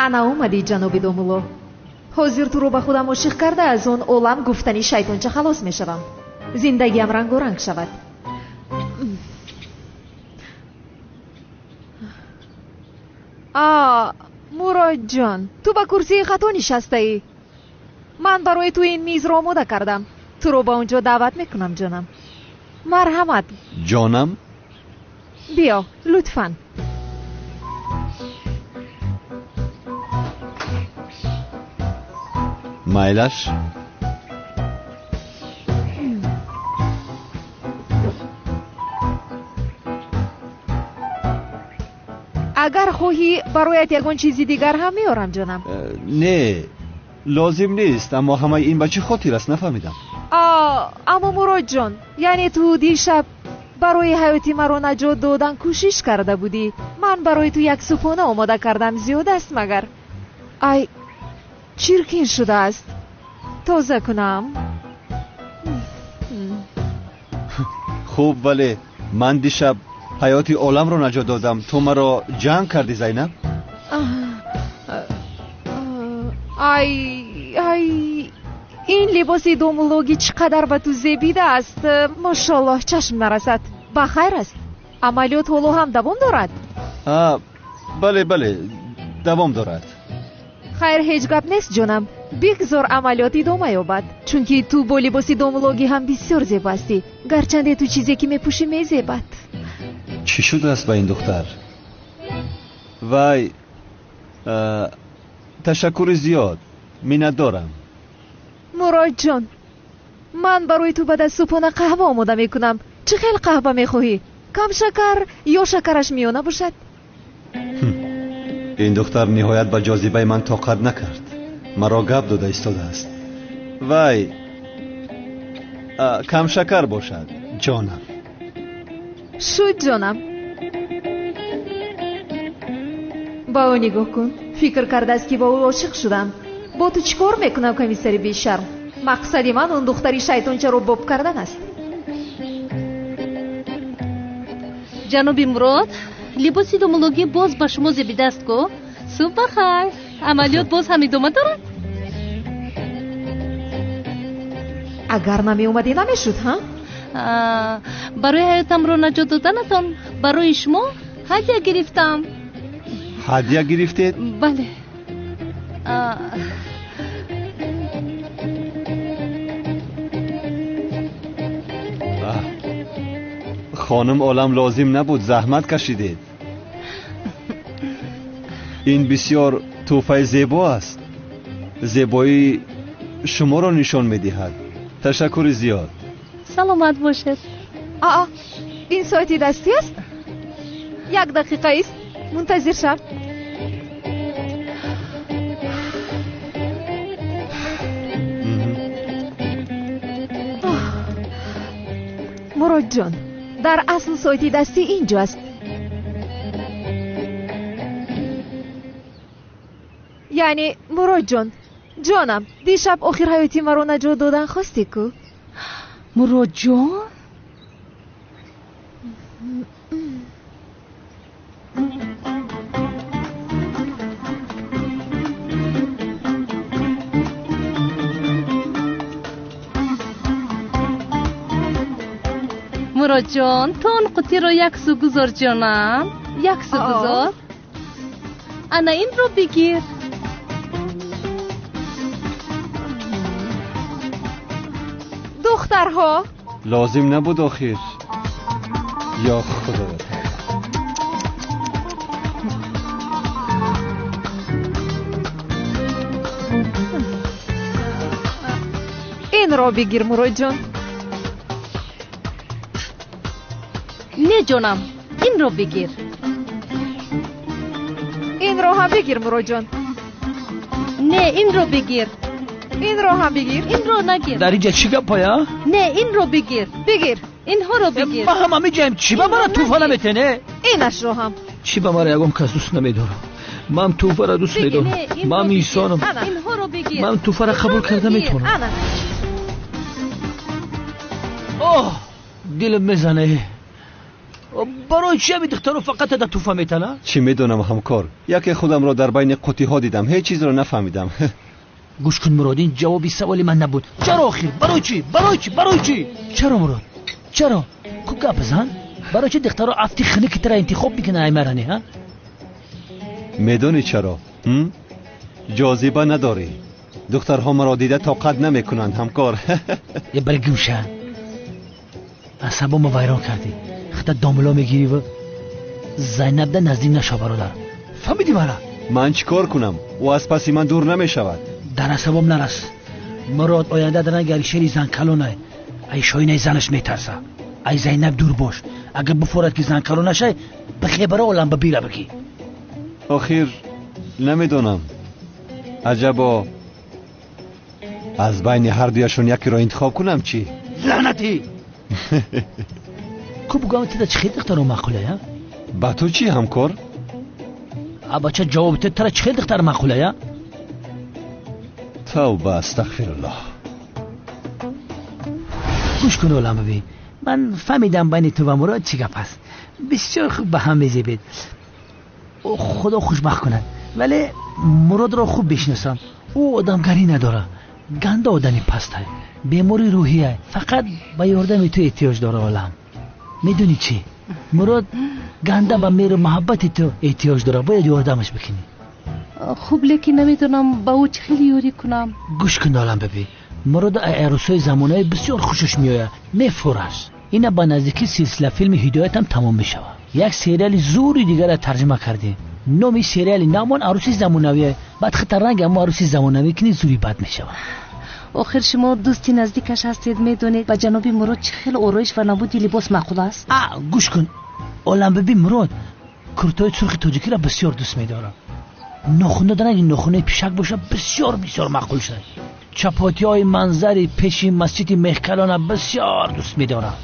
Ана омадӣ, ҷаноби домулло. Ҳозир туро ба худам ошиқ карда, аз он олам гуфтани шайтонча халос мешавам. Зиндагиам рангоранг шавад. А, Муродҷон, ту ба курсии хато нишастаӣ. Ман барои ту ин мизро омода кардам. Туро ба он ҷо даъват мекунам, ҷонам. Марҳамат. Ҷонам? Биё, лутфан. Майлаш? Агар хоҳӣ, бароят ягон чизи дигар ҳам меорам, ҷонам. Не, лозим нест, аммо ҳамаи ин ба чӣ хотир аст, нафаҳмидам. Аммо Муродҷон, яъне ту дишаб барои ҳаёти маро наҷот додан кӯшиш карда будӣ. Ман барои ту як субҳона омода кардам, зиёд аст магар? Ай, чиркин шудааст. Тоза кунам. Хуб, вале ман дишаб ҳаёти оламро наҷот додам. Ту маро ҷанг кардӣ, Зайнаб? Ай, ай, ин либоси домуллогӣ чӣ қадар ба ту зебидааст. Мошоллоҳ, чашм нарасад. Ба хайр аст? Амалиёт ҳоло ҳам давом дорад? Бале, бале, давом дорад. Хайр, ҳеҷ гап нест, ҷонам. Бигзор амалиёт идома ёбад, чунки ту бо либоси домуллогӣ ҳам бисёр зебо ҳастӣ. Гарчанде ту чизе ки мепӯшӣ мезебад. Чӣ шудааст ба ин духтар? Вай, ташаккури зиёд, миннатдорам. Муродҷон, ман барои ту баъд аз субҳона қаҳва омода мекунам. Чӣ хел қаҳва мехоҳӣ? Кам шакар ё шакараш миёна бошад? Ин духтар ниҳоят ба ҷозибаи ман тоқат накард, маро гап дода истодааст. Вай, камшакар бошад, ҷонам. Шуд, ҷонам. Ба ӯ нигоҳ кун. Фикр кардааст, ки бо ӯ ошиқ шудам. Бо ту чӣ кор мекунам, комиссари бешарм? Мақсади ман он духтари шайтончаро боб кардан аст. Ҷаноби Мурод, либоси домологӣ боз ба шумо зебидаст ку? Субҳ бахайр. Амалиёт боз ҳам идома дорад? Агар намеомадӣ, намешуд, ҳа? Барои ҳаётамро наҷот доданатон барои шумо ҳадя гирифтам. Ҳадя гирифтед? Бале. Хонум Олам, лозим набуд, заҳмат кашидед. Ин бисёр тӯҳфаи зебо аст. Зебоии шуморо нишон медиҳад. Ташаккури зиёд. Саломат бошед. Аа, ин соати дастӣ аст? Як дақиқа ист, мунтазир шав. Муродҷон, дар асл соати дастӣ ин ҷо аст. Яъне, Муродҷон, ҷонам, дишаб охир ҳаёти маро наҷот додан хостӣ ку? Муродҷон? Муродҷон, ту он қутиро як су гузор, ҷонам, як су гузор. Ана инро бигир. Духтарҳо, Лозим набуд охир. Ё худо. Инро бигир, Муродҷон. Не, ҷонам, инро бигир. Инро ҳам бигир, Муродҷон. Не, инро бигир. Инро ҳам бигир. Инро нагир. Дар инҷа чӣ гапая? Не, инро бигир. Бигир. Инҳоро бигир. Ма ҳам ҳамиҷаем. Чӣ ба мара тӯҳфа наметене? Инашро ҳам. Чӣ ба мара ягон кас дӯст намедорам? Ман тӯҳфара дӯст медорам. Ман инсонам. Инҳоро бигир. Ман тӯҳфара қабул карда метавонам. Оҳ, дилам мезане. Барои чи ҳами духтаро фақат ада тӯҳфа метана? Чӣ медонам, ҳамкор, яке худамро дар байни қутиҳо дидам, ҳеҷ чизро нафаҳмидам. Гӯш кун, Мурод, ин ҷавоби саволи ман набуд. Чаро охир? Барои чӣ? Барои чӣ? Барои чӣ? Чаро, Мурод? Чаро? Ку гап зан? Барои чӣ духтаро афти хунуки тара интихоб мекунанд, ай маране, ҳа? Медонӣ чаро? Ҷозиба надорӣ. Духтарҳо маро дида тоқат намекунанд, ҳамкор. Е, бар гӯша. Асабомо вайрон кардӣ. Хата домло мегирӣ ва Зайнабда наздик нашав, бародар. Фаҳмидӣ мара? Ман чӣ кор кунам? Ӯ аз паси ман дур намешавад. Дар асабом нарас. Мурод, оянда дар ранги Алишери занкалонай. Ай шоинаи занаш метарса. Ай Зайнаб дур бош. Агар бифорад ки занкалон нашай, бихебара олам ба бира бикӣ. Охир намедонам. Аҷабо, аз байни ҳардуяшон якеро интихоб кунам чӣ? Лаънатӣ! Ку бугӯям, тида чӣ хел духтаро маъқулая? Ба ту чӣ, ҳамкор? А бача, ҷавоб те, тара чӣ хел духтар маъқулая? Тавба, астағфируллоҳ. Гӯш кун, олам бибин, ман фаҳмидам байни ту ва Мурод чӣ гап аст. Бисёр хуб ба ҳам мезебед, худо хушбахт кунад. Вале Муродро хуб бишносам, ӯ одамгарӣ надорад, ганда одами пастай, бемори рӯҳия, фақат ба ёрдами ту эҳтиёҷ дора. Олам, медонӣ чӣ? Мурод ганда ба меҳру муҳаббати ту эҳтиёҷ дорад, бояд ёрдамаш бикунӣ. Хуб, лекин намедонам ба ӯ чӣ хел ёрӣ кунам. Гӯш кун, олам бибин, Мурод арӯсҳои замонаи бисёр хушаш меояд, мефураш. Ина ба наздикӣ силсила филми ҳидоятам тамом мешавад. Як сериали зури дигарро тарҷума кардем. Номи сериали намон арӯси замонавие. Баъд хита ранг аммо арӯси замонавӣ кунӣ зури бад мешавад. Охир шумо дӯсти наздикаш ҳастед, медонед ба ҷаноби Мурод чӣ хел ороиш ва намуди либос маъқул аст? А, гӯш кун. Оламбиби Мурод куртои сурхи тоҷикиро бисёр дӯст медорад. Нохуна ранги нохунаи пишак боша бисёр бисёр маъқул шуд. Чапотиҳои манзари пеши масҷиди Меҳкалона бисёр дӯст медорад.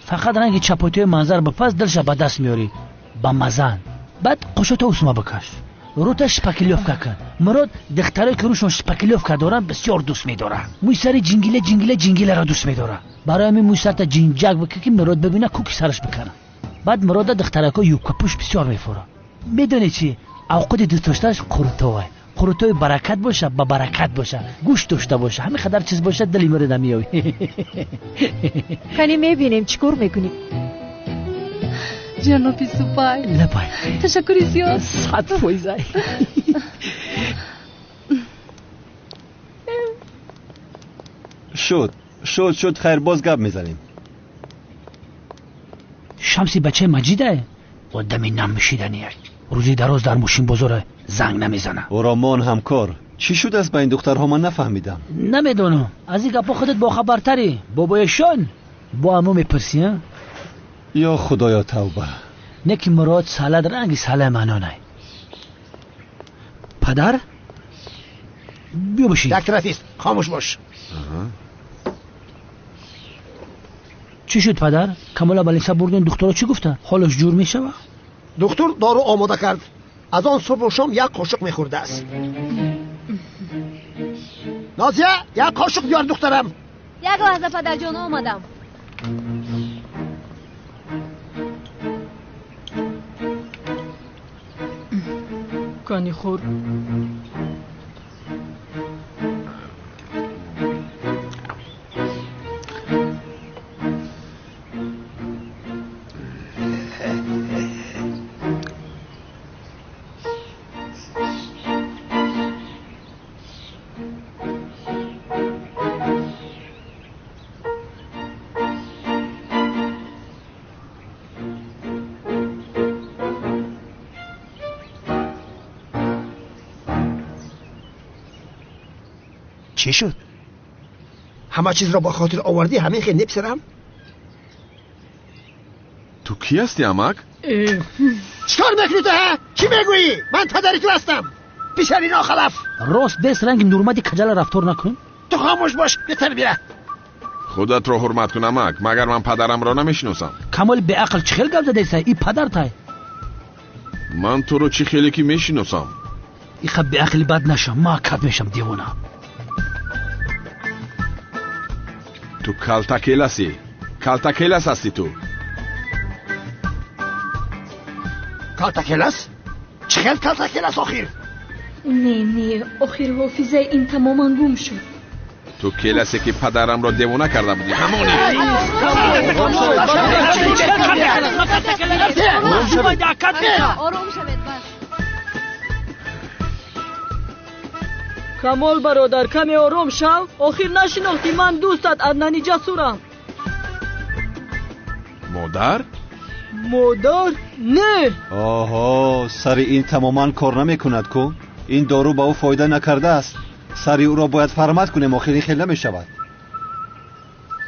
Фақат ранги чапотиҳои манзар бипаз дилша ба даст меорӣ. Ба мазан. Баъд қошото усма бикаш. Рута шпаклёвка кун. Мурод духтарое ки рӯшон шпаклёвка доранд бисёр дӯст медорад. Мӯи сари ҷингила ҷингила ҷингиларо дӯст медорад. Барои ҳамин мӯи сарта ҷинҷак бикун ки Мурод бибина кӯки сараш биканад. Баъд Мурода духтарако юбкапӯш бисёр мефурад. Медонӣ чӣ? Авқоти дӯстдоштааш қурутовай. Қурутои баракат боша, ба баракат боша, гӯшт дошта боша, ҳамин қадар чиз боша дили Мурода меёбӣ. Кани мебинем чӣ кор мекунӣ. Ҷаноби Зубайр. Лабай. Ташаккури зиёд. 100%. Шуд, шуд, шуд, хайр, боз гап мезанем. Шамси бачаи Маҷидае? Одами намшидание. Рӯзи дароз дар мошинбозор занг намезанад. Оромон ҳамкор, чӣ шудааст ба ин духтарҳо ман нафаҳмидам. Намедонам. Аз ин гапҳо худат бохабартарӣ. Бобояшон бо ҳамо мепурсӣ, а? Ё худоё тавба. Не ки Мурод салад ранги салаи манонай. Падар? Биё бишин. Як тарафист, хомӯш бош. Чӣ шуд падар? Камола балиса бурден духтуро чӣ гуфта? Ҳолаш ҷур мешава? Духтур дору омода кард. Аз он субҳу шом як қошуқ мехӯрдааст. Нозия, як қошуқ биёр духтарам. Як лаҳза падарҷон, омадам. Кани хӯр. Чӣ шуд? Ҳама чизро ба хотир овардӣ, ҳамин хел неписарам? Ту кӣ ҳастӣ, амак? Чӣ кор мекунӣ ту, ҳа? Чӣ мегӯӣ? Ман падари ту ҳастам. Писари нохалаф. Рост бес ранги Нурмади каҷала рафтор накун. Ту хомӯш бош, бетарбия. Худатро ҳурмат кун, амак. Магар ман падарамро намешиносам? Камоли беақл чӣ хел гап задаиса? И падартай. Ман туро чӣ хеле ки мешиносам. Иқа беақли бад нашам, ма кат мешам девона. Ту калтакеласӣ. Калтакелас ҳастӣ ту. Калтакелас? Чӣ хел калтакелас охир? Не, не, охир ҳофизаи ин тамоман гум шуд. Ту келасе ки падарамро девона карда будӣ, ҳамони. Ором шавед, бас. Камол бародар, каме ором шав. Охир нашинохтӣ, ман дӯстат Аднани Ҷасурам. Модар? Модар? Не! Оҳо, сари ин тамоман кор намекунад ку. Ин дору ба ӯ фоида накардааст. Сари ӯро бояд фармат кунем, охир ин хел намешавад.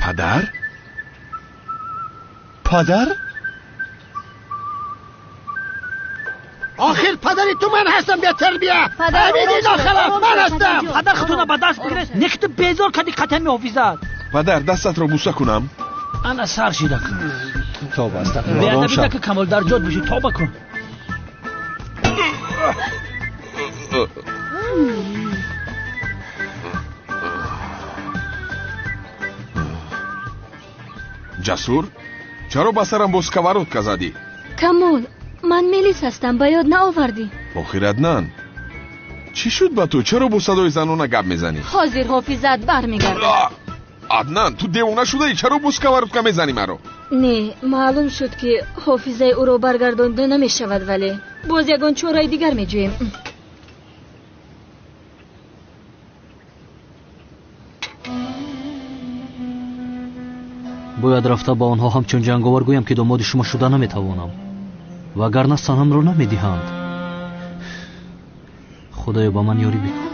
Падар? Падар? Охир падари ту ман ҳастам, бетарбия. Ҳамиди нохалаф ман ҳастам. Падар худтона ба даст бигиред. Не ки ту безор кардӣ қатами ҳофизат. Падар, дастатро буса кунам. Ана сар шида кун. Тоба, астағфируллоҳ. Ором шав. Беадабида ки Камол дар ҷод бишӣ, тоба кун. Ҷасур, чаро ба сарам бо сковородка задӣ? Камол, ман Мелис ҳастам, ба ёд наовардӣ. Охир Аднан, чӣ шуд ба ту? Чаро бо садои занона гап мезанӣ? Ҳозир ҳофизат бармегардад. Аднан, ту девона шудаӣ? Чаро бо сковородка мезанӣ маро? Не, маълум шуд ки ҳофизаи ӯро баргардонда намешавад, вале боз ягон чораи дигар меҷӯем. Бояд рафта ба онҳо ҳамчун ҷанговар гӯям ки домоди шумо шуда наметавонам. Вагарна Санамро намедиҳанд. Худоё, ба ман ёрӣ бикун.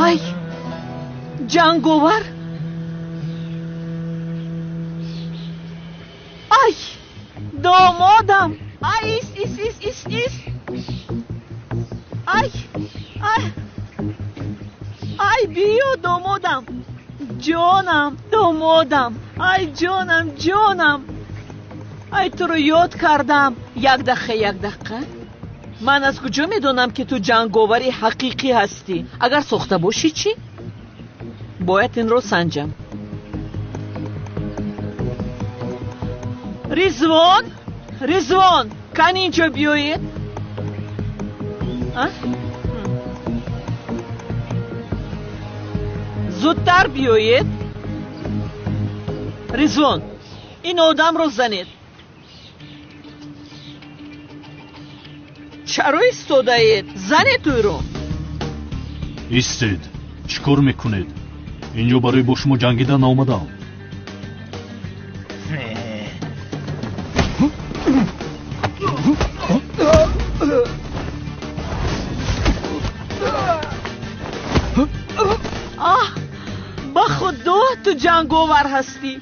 Ай, ҷанговар! Ай, домодам! Ай, ис, ис, ис, ис, ис! Ай, ай, ай, биё, домодам! Ҷонам, домодам! Ай, ҷонам, ҷонам! Ай, туро ёд кардам! Як дақиқа, як дақиқа. Ман аз куҷо медонам, ки ту ҷанговари ҳақиқӣ ҳастӣ? Агар сохта бошӣ чӣ? Бояд инро санҷам. Ризвон, Ризвон, кани инҷо биёед. Зудтар биёед. Ризвон, ин одамро занед. Чаро истодаед? Занед ӯро. Истед, чӣ кор мекунед? Инҷо барои бо шумо ҷангидан наомадам. Аҳ, ба худо ту ҷанговар ҳастӣ.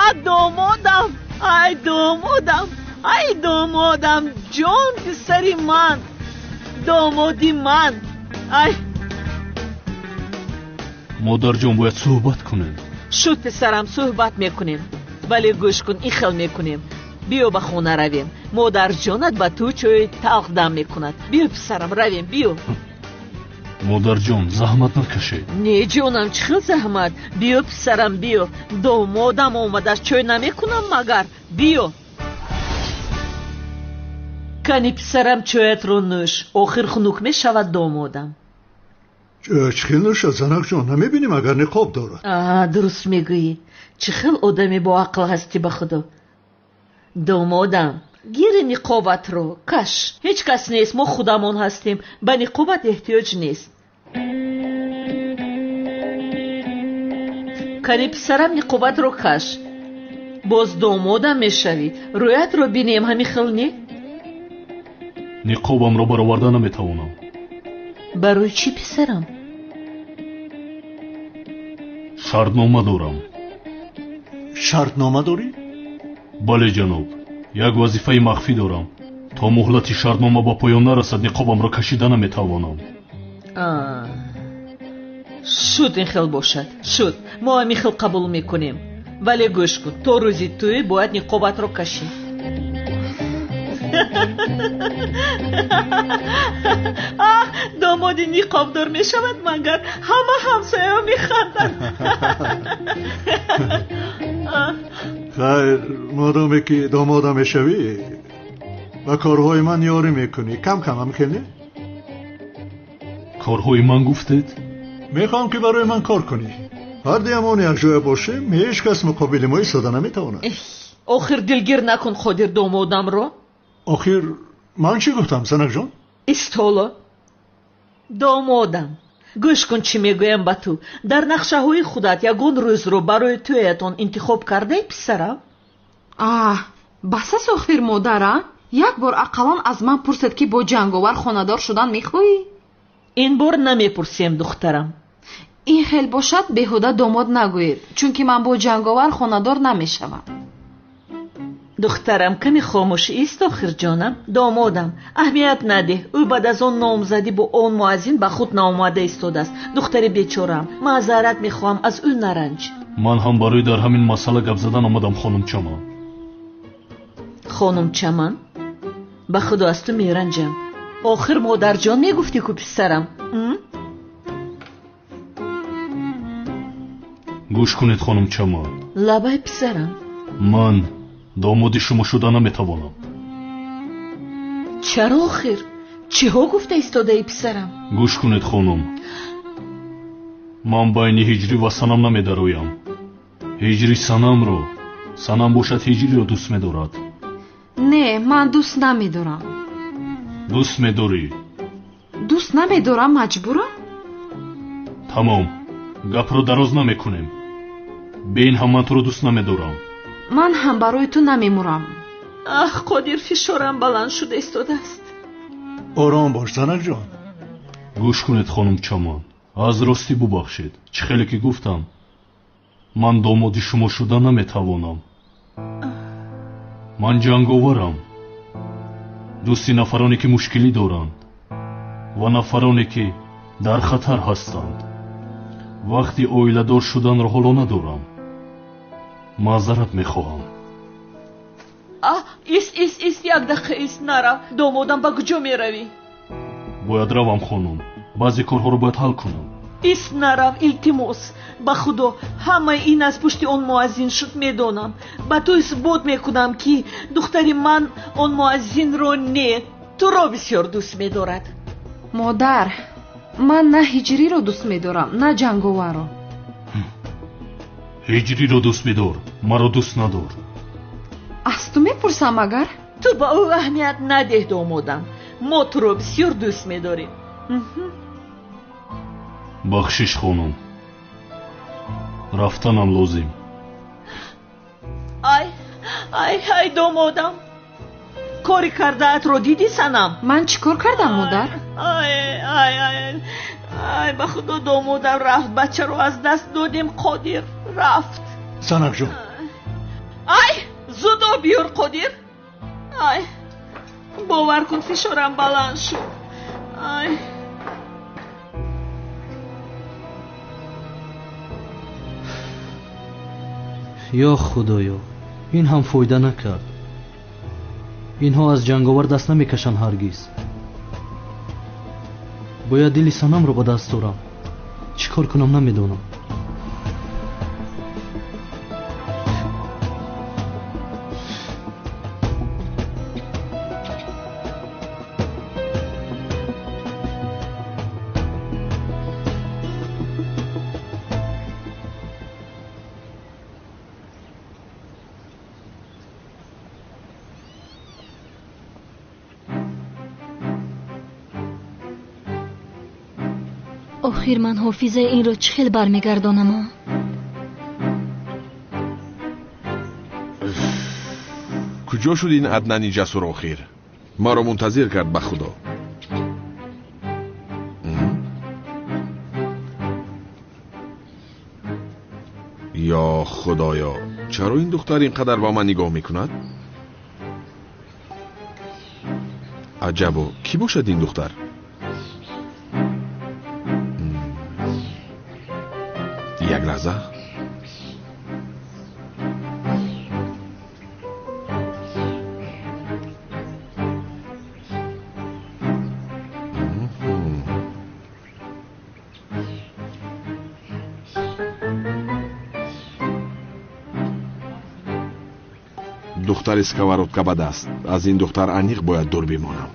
А, домодам, ай домодам, ай домодам, ҷон писари ман, домоди ман. Ай. Модарҷон, бояд суҳбат кунем. Шуд писарам, суҳбат мекунем. Вале гӯш кун, ин хел мекунем. Биё ба хона равем. Модарҷонат ба ту чойи талх дам мекунад. Биё писарам, равем, биё. Модарҷон, заҳмат накашед. Не ҷонам, чӣ хел заҳмат? Биё писарам, биё. Домодам омадааст, чой намекунам магар? Биё. Кани писарам, чоятро нӯш. Охир хунук мешавад домодам. Чӣ хел нӯшад, занакҷон? Намебинем, агар ниқоб дорад. Дуруст мегӯӣ. Чӣ хел одами боақл ҳастӣ, ба худо. Домодам, гири ниқобатро каш. Ҳеҷ кас нест, мо худамон ҳастем. Ба ниқобат эҳтиёҷ нест. Кани писарам, ниқобатро каш. Боз домодам мешавӣ. Рӯятро бинем, ҳамин хел не? Ниқобамро бароварда наметавонам. Барои чӣ писарам? Шартнома дорам. Шартнома дорӣ? Бале ҷаноб, як вазифаи махфӣ дорам. То муҳлати шартнома ба поён нарасад, ниқобамро кашида наметавонам. Шуд, ин хел бошад. Шуд, мо ҳамин хел қабул мекунем. Вале гӯш кун, то рӯзи тӯй бояд ниқобатро кашӣ. Аҳ, домоди ниқобдор мешавад, магар ҳама ҳамсояҳо механданд. Хайр, модоме ки домода мешавӣ, ба корҳои ман ёрӣ мекунӣ. Кам кам, ҳам хел не? Корҳои ман гуфтед? Мехоҳам ки барои ман кор кунӣ. Ҳардуямон якҷоя бошем, ҳеҷ кас муқобили мо истода наметавонад. Охир дилгир накун, Қодир, домодамро. Охир ман чӣ гуфтам, занакҷон? Истоло. Домодам, гӯш кун чӣ мегӯям ба ту. Дар нақшаҳои худат ягон рӯзро барои тӯятон интихоб кардаи, писарам? Аҳ, бас аст охир, модара. Як бор ақаллан аз ман пурсед, ки бо ҷанговар хонадор шудан мехоҳӣ? Ин бор намепурсем, духтарам. Ин хел бошад, беҳуда домод нагӯед, чунки ман бо ҷанговар хонадор намешавам. Духтарам, каме хомӯш ист охир, ҷонам. Домодам, аҳамият надеҳ. Ӯ баъд аз он номзадӣ бо он муаззин ба худ наомада истодааст. Духтари бечораам, маъзарат мехоҳам, аз ӯ наранҷ. Ман ҳам барои дар ҳамин масъала гап задан омадам, хонум Чаман. Хонум Чаман, ба худо аз ту меранҷам. Охир модарҷон мегуфтӣ ку писарам? Гӯш кунед, хонум Чаман. Лабай писарам. Ман домоди шумо шуда наметавонам. Чаро охир? Чиҳо гуфта истодаи, писарам? Гӯш кунед, хонум, ман байни ҳиҷрӣ ва Санам намедароям. Ҳиҷрӣ Санамро, Санам бошад ҳиҷриро дӯст медорад. Не, ман дӯст намедорам. Дӯст медорӣ. Дӯст намедорам, маҷбурам? Тамом, гапро дароз намекунем. Бе ин ҳам ман туро дӯст намедорам. Ман ҳам барои ту намемурам. Аҳ, Қодир, фишорам баланд шуда истодааст. Ором бош, занакҷон. Гӯш кунед, хонум Чаман, аз ростӣ бубахшед. Чӣ хеле ки гуфтам, ман домоди шумо шуда наметавонам. Ман ҷанговарам, дӯсти нафароне ки мушкилӣ доранд ва нафароне ки дар хатар ҳастанд. Вақти оиладор шуданро ҳоло надорам. Маъзарат мехоҳам. Аҳ, ист, ист, ист, як дақиқа ист, нарав. Домодам, ба куҷо меравӣ? Бояд равам, хонум. Баъзе корҳоро бояд ҳал кунам. Ист, нарав, илтимос. Ба худо, ҳамаи ин аз пушти он муаззин шуд, медонам. Ба ту исбот мекунам, ки духтари ман он муаззинро не, туро бисёр дӯст медорад. Модар, ман на ҳиҷриро дӯст медорам, на ҷанговарро. Ҳиҷриро дӯст бидор, маро дӯст надор. Аз ту мепурсам агар? Ту ба ӯ аҳамият надеҳ, домодам. Мо туро бисёр дӯст медорем. Бахшиш, хонум, рафтанам лозим. Ай, ай, ай, домодам, кори кардаатро дидӣ, санам? Ман чӣ кор кардам, модар? Ай, ай, ай, ай, ба худо, домодам рафт. Бачаро аз даст додем, Қодир рафт. Занакҷон. Ай, зуд об биёр, Қодир. Ай, бовар кун, фишорам баланд шуд. Ай. Ё худоё, ин ҳам фоида накард. Инҳо аз ҷанговар даст намекашанд ҳаргиз. Бояд дили санамро ба даст дорам. Чӣ кор кунам намедонам. Охир ман ҳофизаи инро чӣ хел бармегардонам? Куҷо шуд ин Аднани ҷасур охир? Маро мунтазир кард, ба худо. Ё худоё, чаро ин духтар ин қадар ба ман нигоҳ мекунад? Аҷабо, кӣ бошад ин духтар? Як лаҳза. Духтари сковородка ба даст. Аз ин духтар аниқ бояд дур бимонам.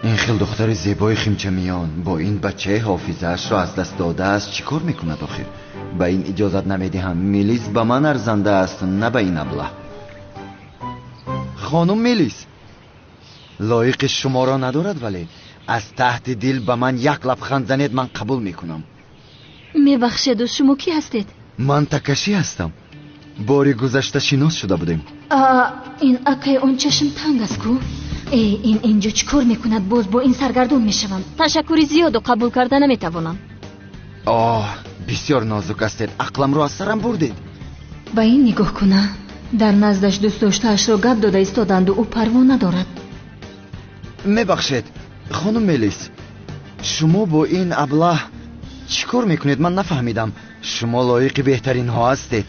Ин хел духтари зебои химчамиён бо ин бачаи ҳофизаашро аз даст додааст чӣ кор мекунад охир? Ба ин иҷозат намедиҳам. Мелис ба ман арзанда аст, на ба ин аблаҳ. Хонум Мелис лоиқи шуморо надорад, вале аз таҳти дил ба ман як лабханд занед, ман қабул мекунам. Мебахшеду, шумо кӣ ҳастед? Ман Такаши ҳастам. Бори гузашта шинос шуда будем. Ин акай он чашм танг аст ку? Э, ин инҷо чӣ кор мекунад? Боз бо ин саргардон мешавам. Ташаккури зиёду қабул карда наметавонам. Оҳ, бисёр нозук ҳастед. Ақламро аз сарам бурдед. Ба ин нигоҳ куна. Дар наздаш дӯстдоштаашро гап дода истоданду ӯ парво надорад. Мебахшед, хонум Мелис, шумо бо ин аблаҳ чӣ кор мекунед? Ман нафаҳмидам. Шумо лоиқи беҳтаринҳо ҳастед.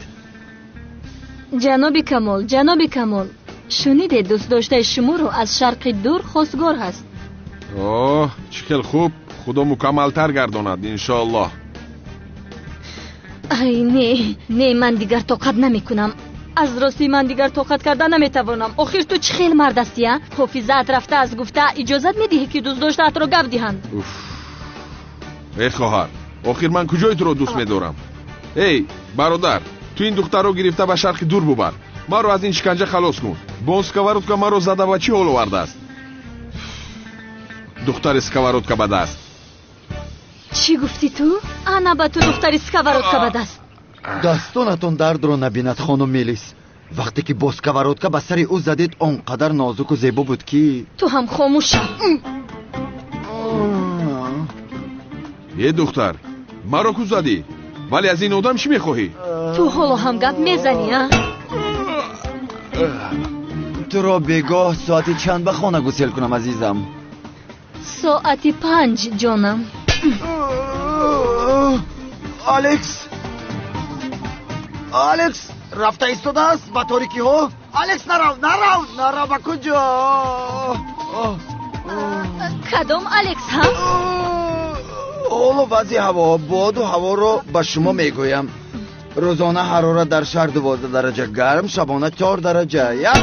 Ҷаноби Камол, ҷаноби Камол, шунидед, дӯстдоштаи шуморо аз шарқи дур хостгор ҳаст. Оҳ, чӣ хел хуб. Худо мукаммалтар гардонад, иншоаллоҳ. Ай, не, не, ман дигар тоқат намекунам. Аз ростӣ ман дигар тоқат карда наметавонам. Охир ту чӣ хел мард ҳастӣ, а? Ҳофизаат рафта аз гуфта иҷозат медиҳӣ, ки дӯстдоштаатро гап диҳанд? Эй хоҳар, охир ман куҷои туро дӯст медорам? Эй бародар, ту ин духтарро гирифта ба шарқи дур бубар. Маро аз ин шиканҷа халос кун. Бо сковородка маро зада ва чӣ ҳол овардааст? Духтари сковородка ба даст. Чӣ гуфтӣ ту? Ана ба ту духтари сковородка ба даст. Дастонатон дардро набинад, хонум Мелис. Вақте ки бо сковородка ба сари ӯ задед, он қадар нозуку зебо буд ки. Ту ҳам хомӯш шав. Е духтар, маро ку задӣ? Вале аз ин одам чӣ мехоҳӣ? Ту ҳоло ҳам гап мезанӣ, а? Туро бегоҳ соати чанд ба хона гусел кунам, азизам? Соати 5, ҷонам. Алекс! Алекс рафта истодааст ба торикиҳо. Алекс, нарав, нарав, нарав, ба куҷо? Кадом Алекс, ҳа? Ҳоло вазъи ҳаво, боду ҳаворо ба шумо мегӯям. Рӯзона ҳарорат дар шаҳр 12 дараҷа гарм, шабона 4 дараҷа ях.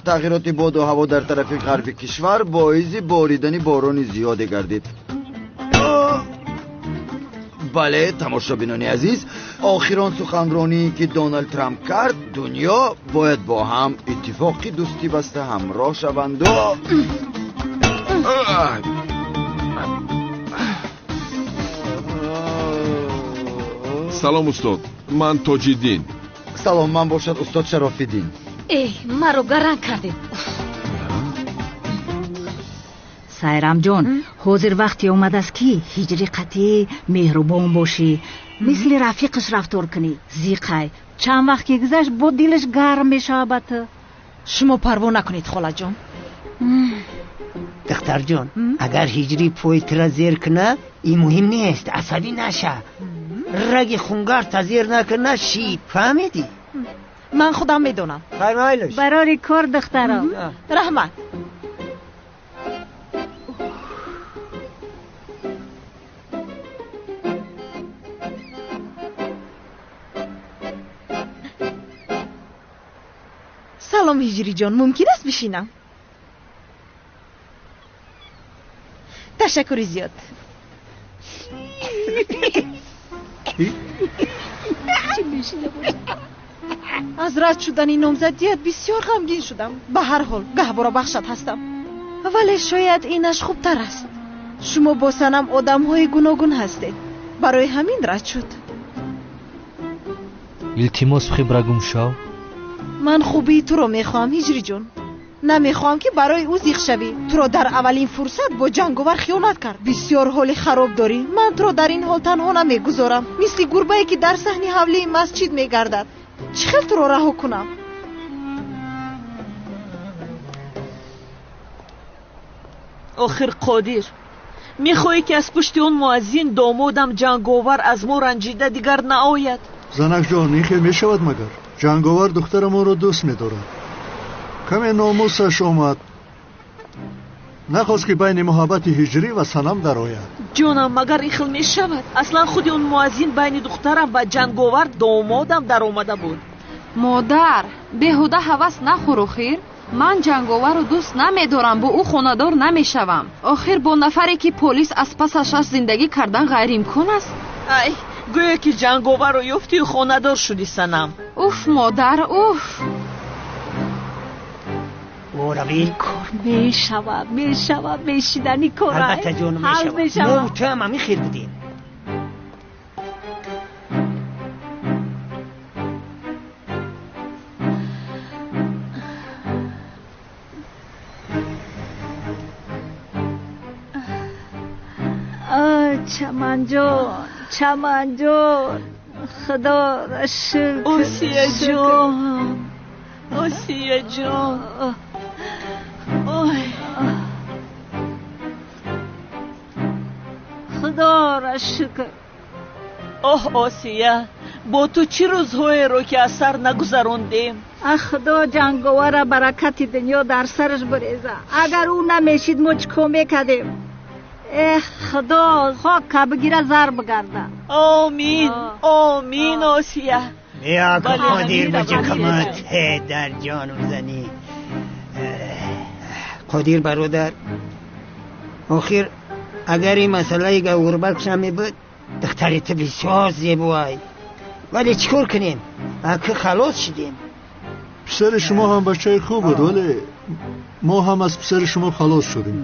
Тағйироти боду ҳаво дар тарафи ғарби кишвар боиси боридани борони зиёде гардид. Бале, тамошобинони азиз, охирон суханроние ки Доналд Трамп кард, дунё бояд бо ҳам иттифоқи дӯстӣ баста ҳамроҳ шаванду. Салом, устод, ман Тоҷиддин. Салом, ман бошад устод Шарофиддин. Эй, маро гаранг кардед. Сайрамҷон, ҳозир вақте омадааст ки ҳиҷри қатъӣ меҳрубон бошӣ, мисли рафиқаш рафтор кунӣ. Зиқай чанд вақт ки гузашт, бо дилаш гарм мешавад ба ту. Шумо парво накунед, холаҷон. Духтарҷон, агар ҳиҷрӣ пои тура зер кунад, ин муҳим нест, асабӣ наша. Раги хунгарта зер накуна, шид, фаҳмидӣ? Ман худам медонам. Барори кор, духтаро. Раҳмат. Салом, ҳиҷриҷон, мумкин аст бишинам? Ташаккури зиёд. Аз рад шудани номзадият бисёр ғамгин шудам. Ба ҳар ҳол гаҳвора бахшат ҳастам, вале шояд инаш хубтар аст. Шумо бо Санам одамҳои гуногун ҳастед, барои ҳамин рад шуд. Илтимос, хибра гум шав. Ман хубии туро мехоҳам, ҳиҷриҷон. Намехоҳам ки барои ӯ зиқ шавӣ. Туро дар аввалин фурсат бо ҷанговар хиёнат кард. Бисёр ҳоли хароб дорӣ. Ман туро дар ин ҳол танҳо намегузорам, мисли гурбае ки дар саҳни ҳавлии масҷид мегардад. Чӣ хел туро раҳо кунам? Охир Қодир, мехоҳӣ ки аз пушти он муаззин домодам ҷанговар аз мо ранҷида дигар наояд? Занакҷон, ин хел мешавад магар? Ҷанговар духтарамонро дӯст медорад. Каме номусаш омад, нахост ки байни муҳаббати ҳиҷрӣ ва Санам дарояд. Ҷонам, магар ин хел мешавад? Аслан худи он муаззин байни духтарам ва ҷанговар домодам даромада буд. Модар, беҳуда ҳавас нахӯр. Охир ман ҷанговарро дӯст намедорам, бо ӯ хонадор намешавам. Охир бо нафаре ки полис аз пасаш аст зиндагӣ кардан ғайриимкон аст. Ай, гӯё ки ҷанговарро ёфтию хонадор шудӣ, Санам. Уф, модар, уф. Кор мешавад, мешавад, мешидани кор. Албатта, ҷонум, мешавад. Мо ту ҳам ҳамин хел будем. Чаманҷон, Чаманҷон, худоро шукр. Осияҷон, Осияҷон. Ой, худоро шукр. Оҳ, Осия, бо ту чӣ рӯзҳоеро ки аз сар нагузарондем. Ах, худо ҷанговара баракати дунё дар сараш буреза. Агар ӯ намешид, мо чӣ кор мекардем? Эх, худо хока бигира, зар бигарда. Омин, омин, Осия. Биё, Қодир, ба ҷакамат дар ҷону занӣ. Қодир бародар, охир агар ин масъалаи гавҳарбахш намебуд, духтари ту бисёр зебоай. Вале чӣ кор кунем? Аки халос шудем. Писари шумо ҳам бачаи хуб буд, вале мо ҳам аз писари шумо халос шудем.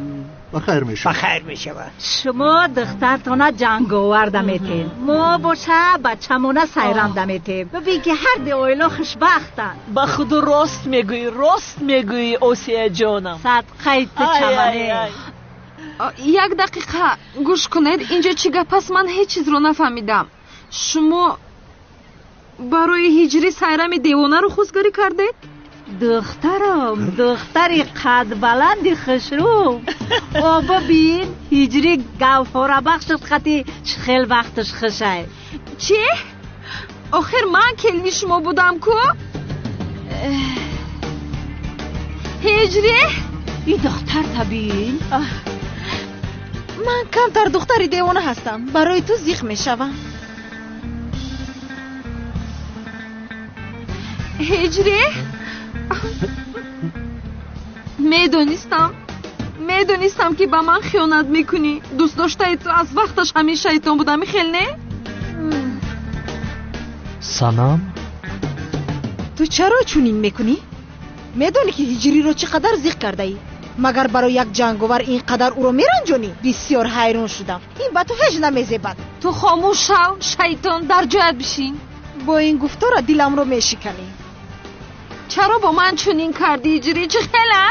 Ба хайр мешавад. Ба хайр мешавад. Шумо духтартона ҷанговар даметем, мо боша бачамона сайрам даметем. Бибин ки ҳар ду оила хушбахтанд. Ба худо рост мегӯӣ, рост мегӯӣ, Осия ҷонам. Садқаи ту чамане. Як дақиқа гӯш кунед, инҷо чӣ гап аст? Ман ҳеҷ чизро нафаҳмидам. Шумо барои ҳиҷрӣ сайрами девонаро хостгорӣ кардед? Духтарам, духтари қадбаланди хушрӯ. О бибин, ҳиҷрӣ гавҳорабахшат хати чӣ хел вақташ хушай. Чӣ? Охир ман келини шумо будам ку? Ҳиҷрӣ? И духтар табин. Ман камтар духтари девона ҳастам, барои ту зиқ мешавам. Ҳиҷрӣ? Медонистам ки ба ман хиёнат мекунӣ. Дӯст доштаи ту аз вақташ ҳамин шайтон будам, хел не? Санам, ту чаро чунин мекунӣ? Медонӣ ки ҳиҷриро чӣ қадар зиқ кардаӣ? Магар барои як ҷанговар ин қадар ӯро меранҷонӣ? Бисёр ҳайрон шудам. Ин ба ту ҳеҷ намезебад. Ту хомӯш шав, шайтон, дар ҷоят бишин. Бо ин гуфтора диламро мешиканӣ. Чаро бо ман чунин кардӣ, ҳиҷрӣ? Чӣ хела?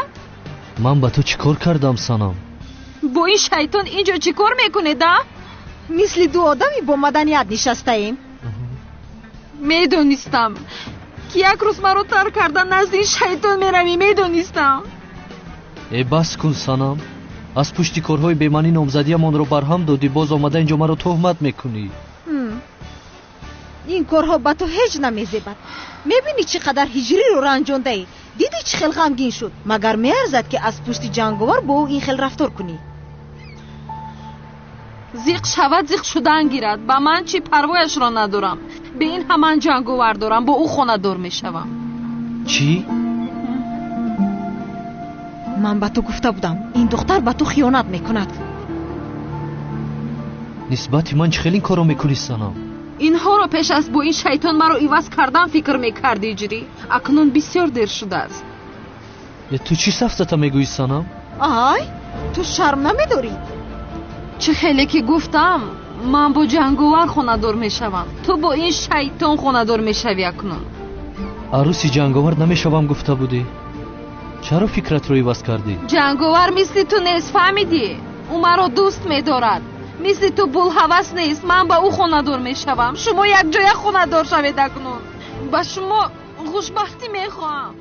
Ман ба ту чӣ кор кардам, Санам? Бо ин шайтон инҷо чӣ кор мекунед, а? Мисли ду одами бо маданият нишастаем. Медонистам ки як рӯз маро тарк карда назди ин шайтон меравӣ, медонистам. Э бас кун, Санам. Аз пушти корҳои бемаънӣ номзадиямонро барҳам додӣ, боз омада инҷо маро туҳмат мекунӣ. Ин корҳо ба ту ҳеҷ намезебад. Мебинӣ чӣ қадар ҳиҷриро ранҷондаӣ? Дидӣ чӣ хел ғамгин шуд? Магар меарзад ки аз пушти ҷанговар бо ӯ ин хел рафтор кунӣ? Зиқ шавад, зиқ шудан гирад. Ба ман чӣ, парвояшро надорам. Бе ин ҳаман ҷанговар дорам, бо ӯ хонадор мешавам. Чӣ? Ман ба ту гуфта будам, ин духтар ба ту хиёнат мекунад. Нисбати ман чӣ хел ин корро мекунӣ, Санам? Инҳоро пеш аз бо ин шайтон маро иваз кардан фикр мекардӣ, ҳиҷрӣ. Акнун бисёр дер шудааст. Ту чӣ сафсата мегӯӣ, Санам? Ай, ту шарм намедорӣ? Чӣ хеле ки гуфтам, ман бо ҷанговар хонадор мешавам. Ту бо ин шайтон хонадор мешавӣ акнун. Арӯси ҷанговар намешавам гуфта будӣ. Чаро фикратро иваз кардӣ? Ҷанговар мисли ту нест, фаҳмидӣ? Ӯ маро дӯст медорад. Мисли ту булҳавас нест. Ман ба ӯ хонадор мешавам. Шумо якҷоя хонадор шавед акнун. Ба шумо хушбахтӣ мехоҳам.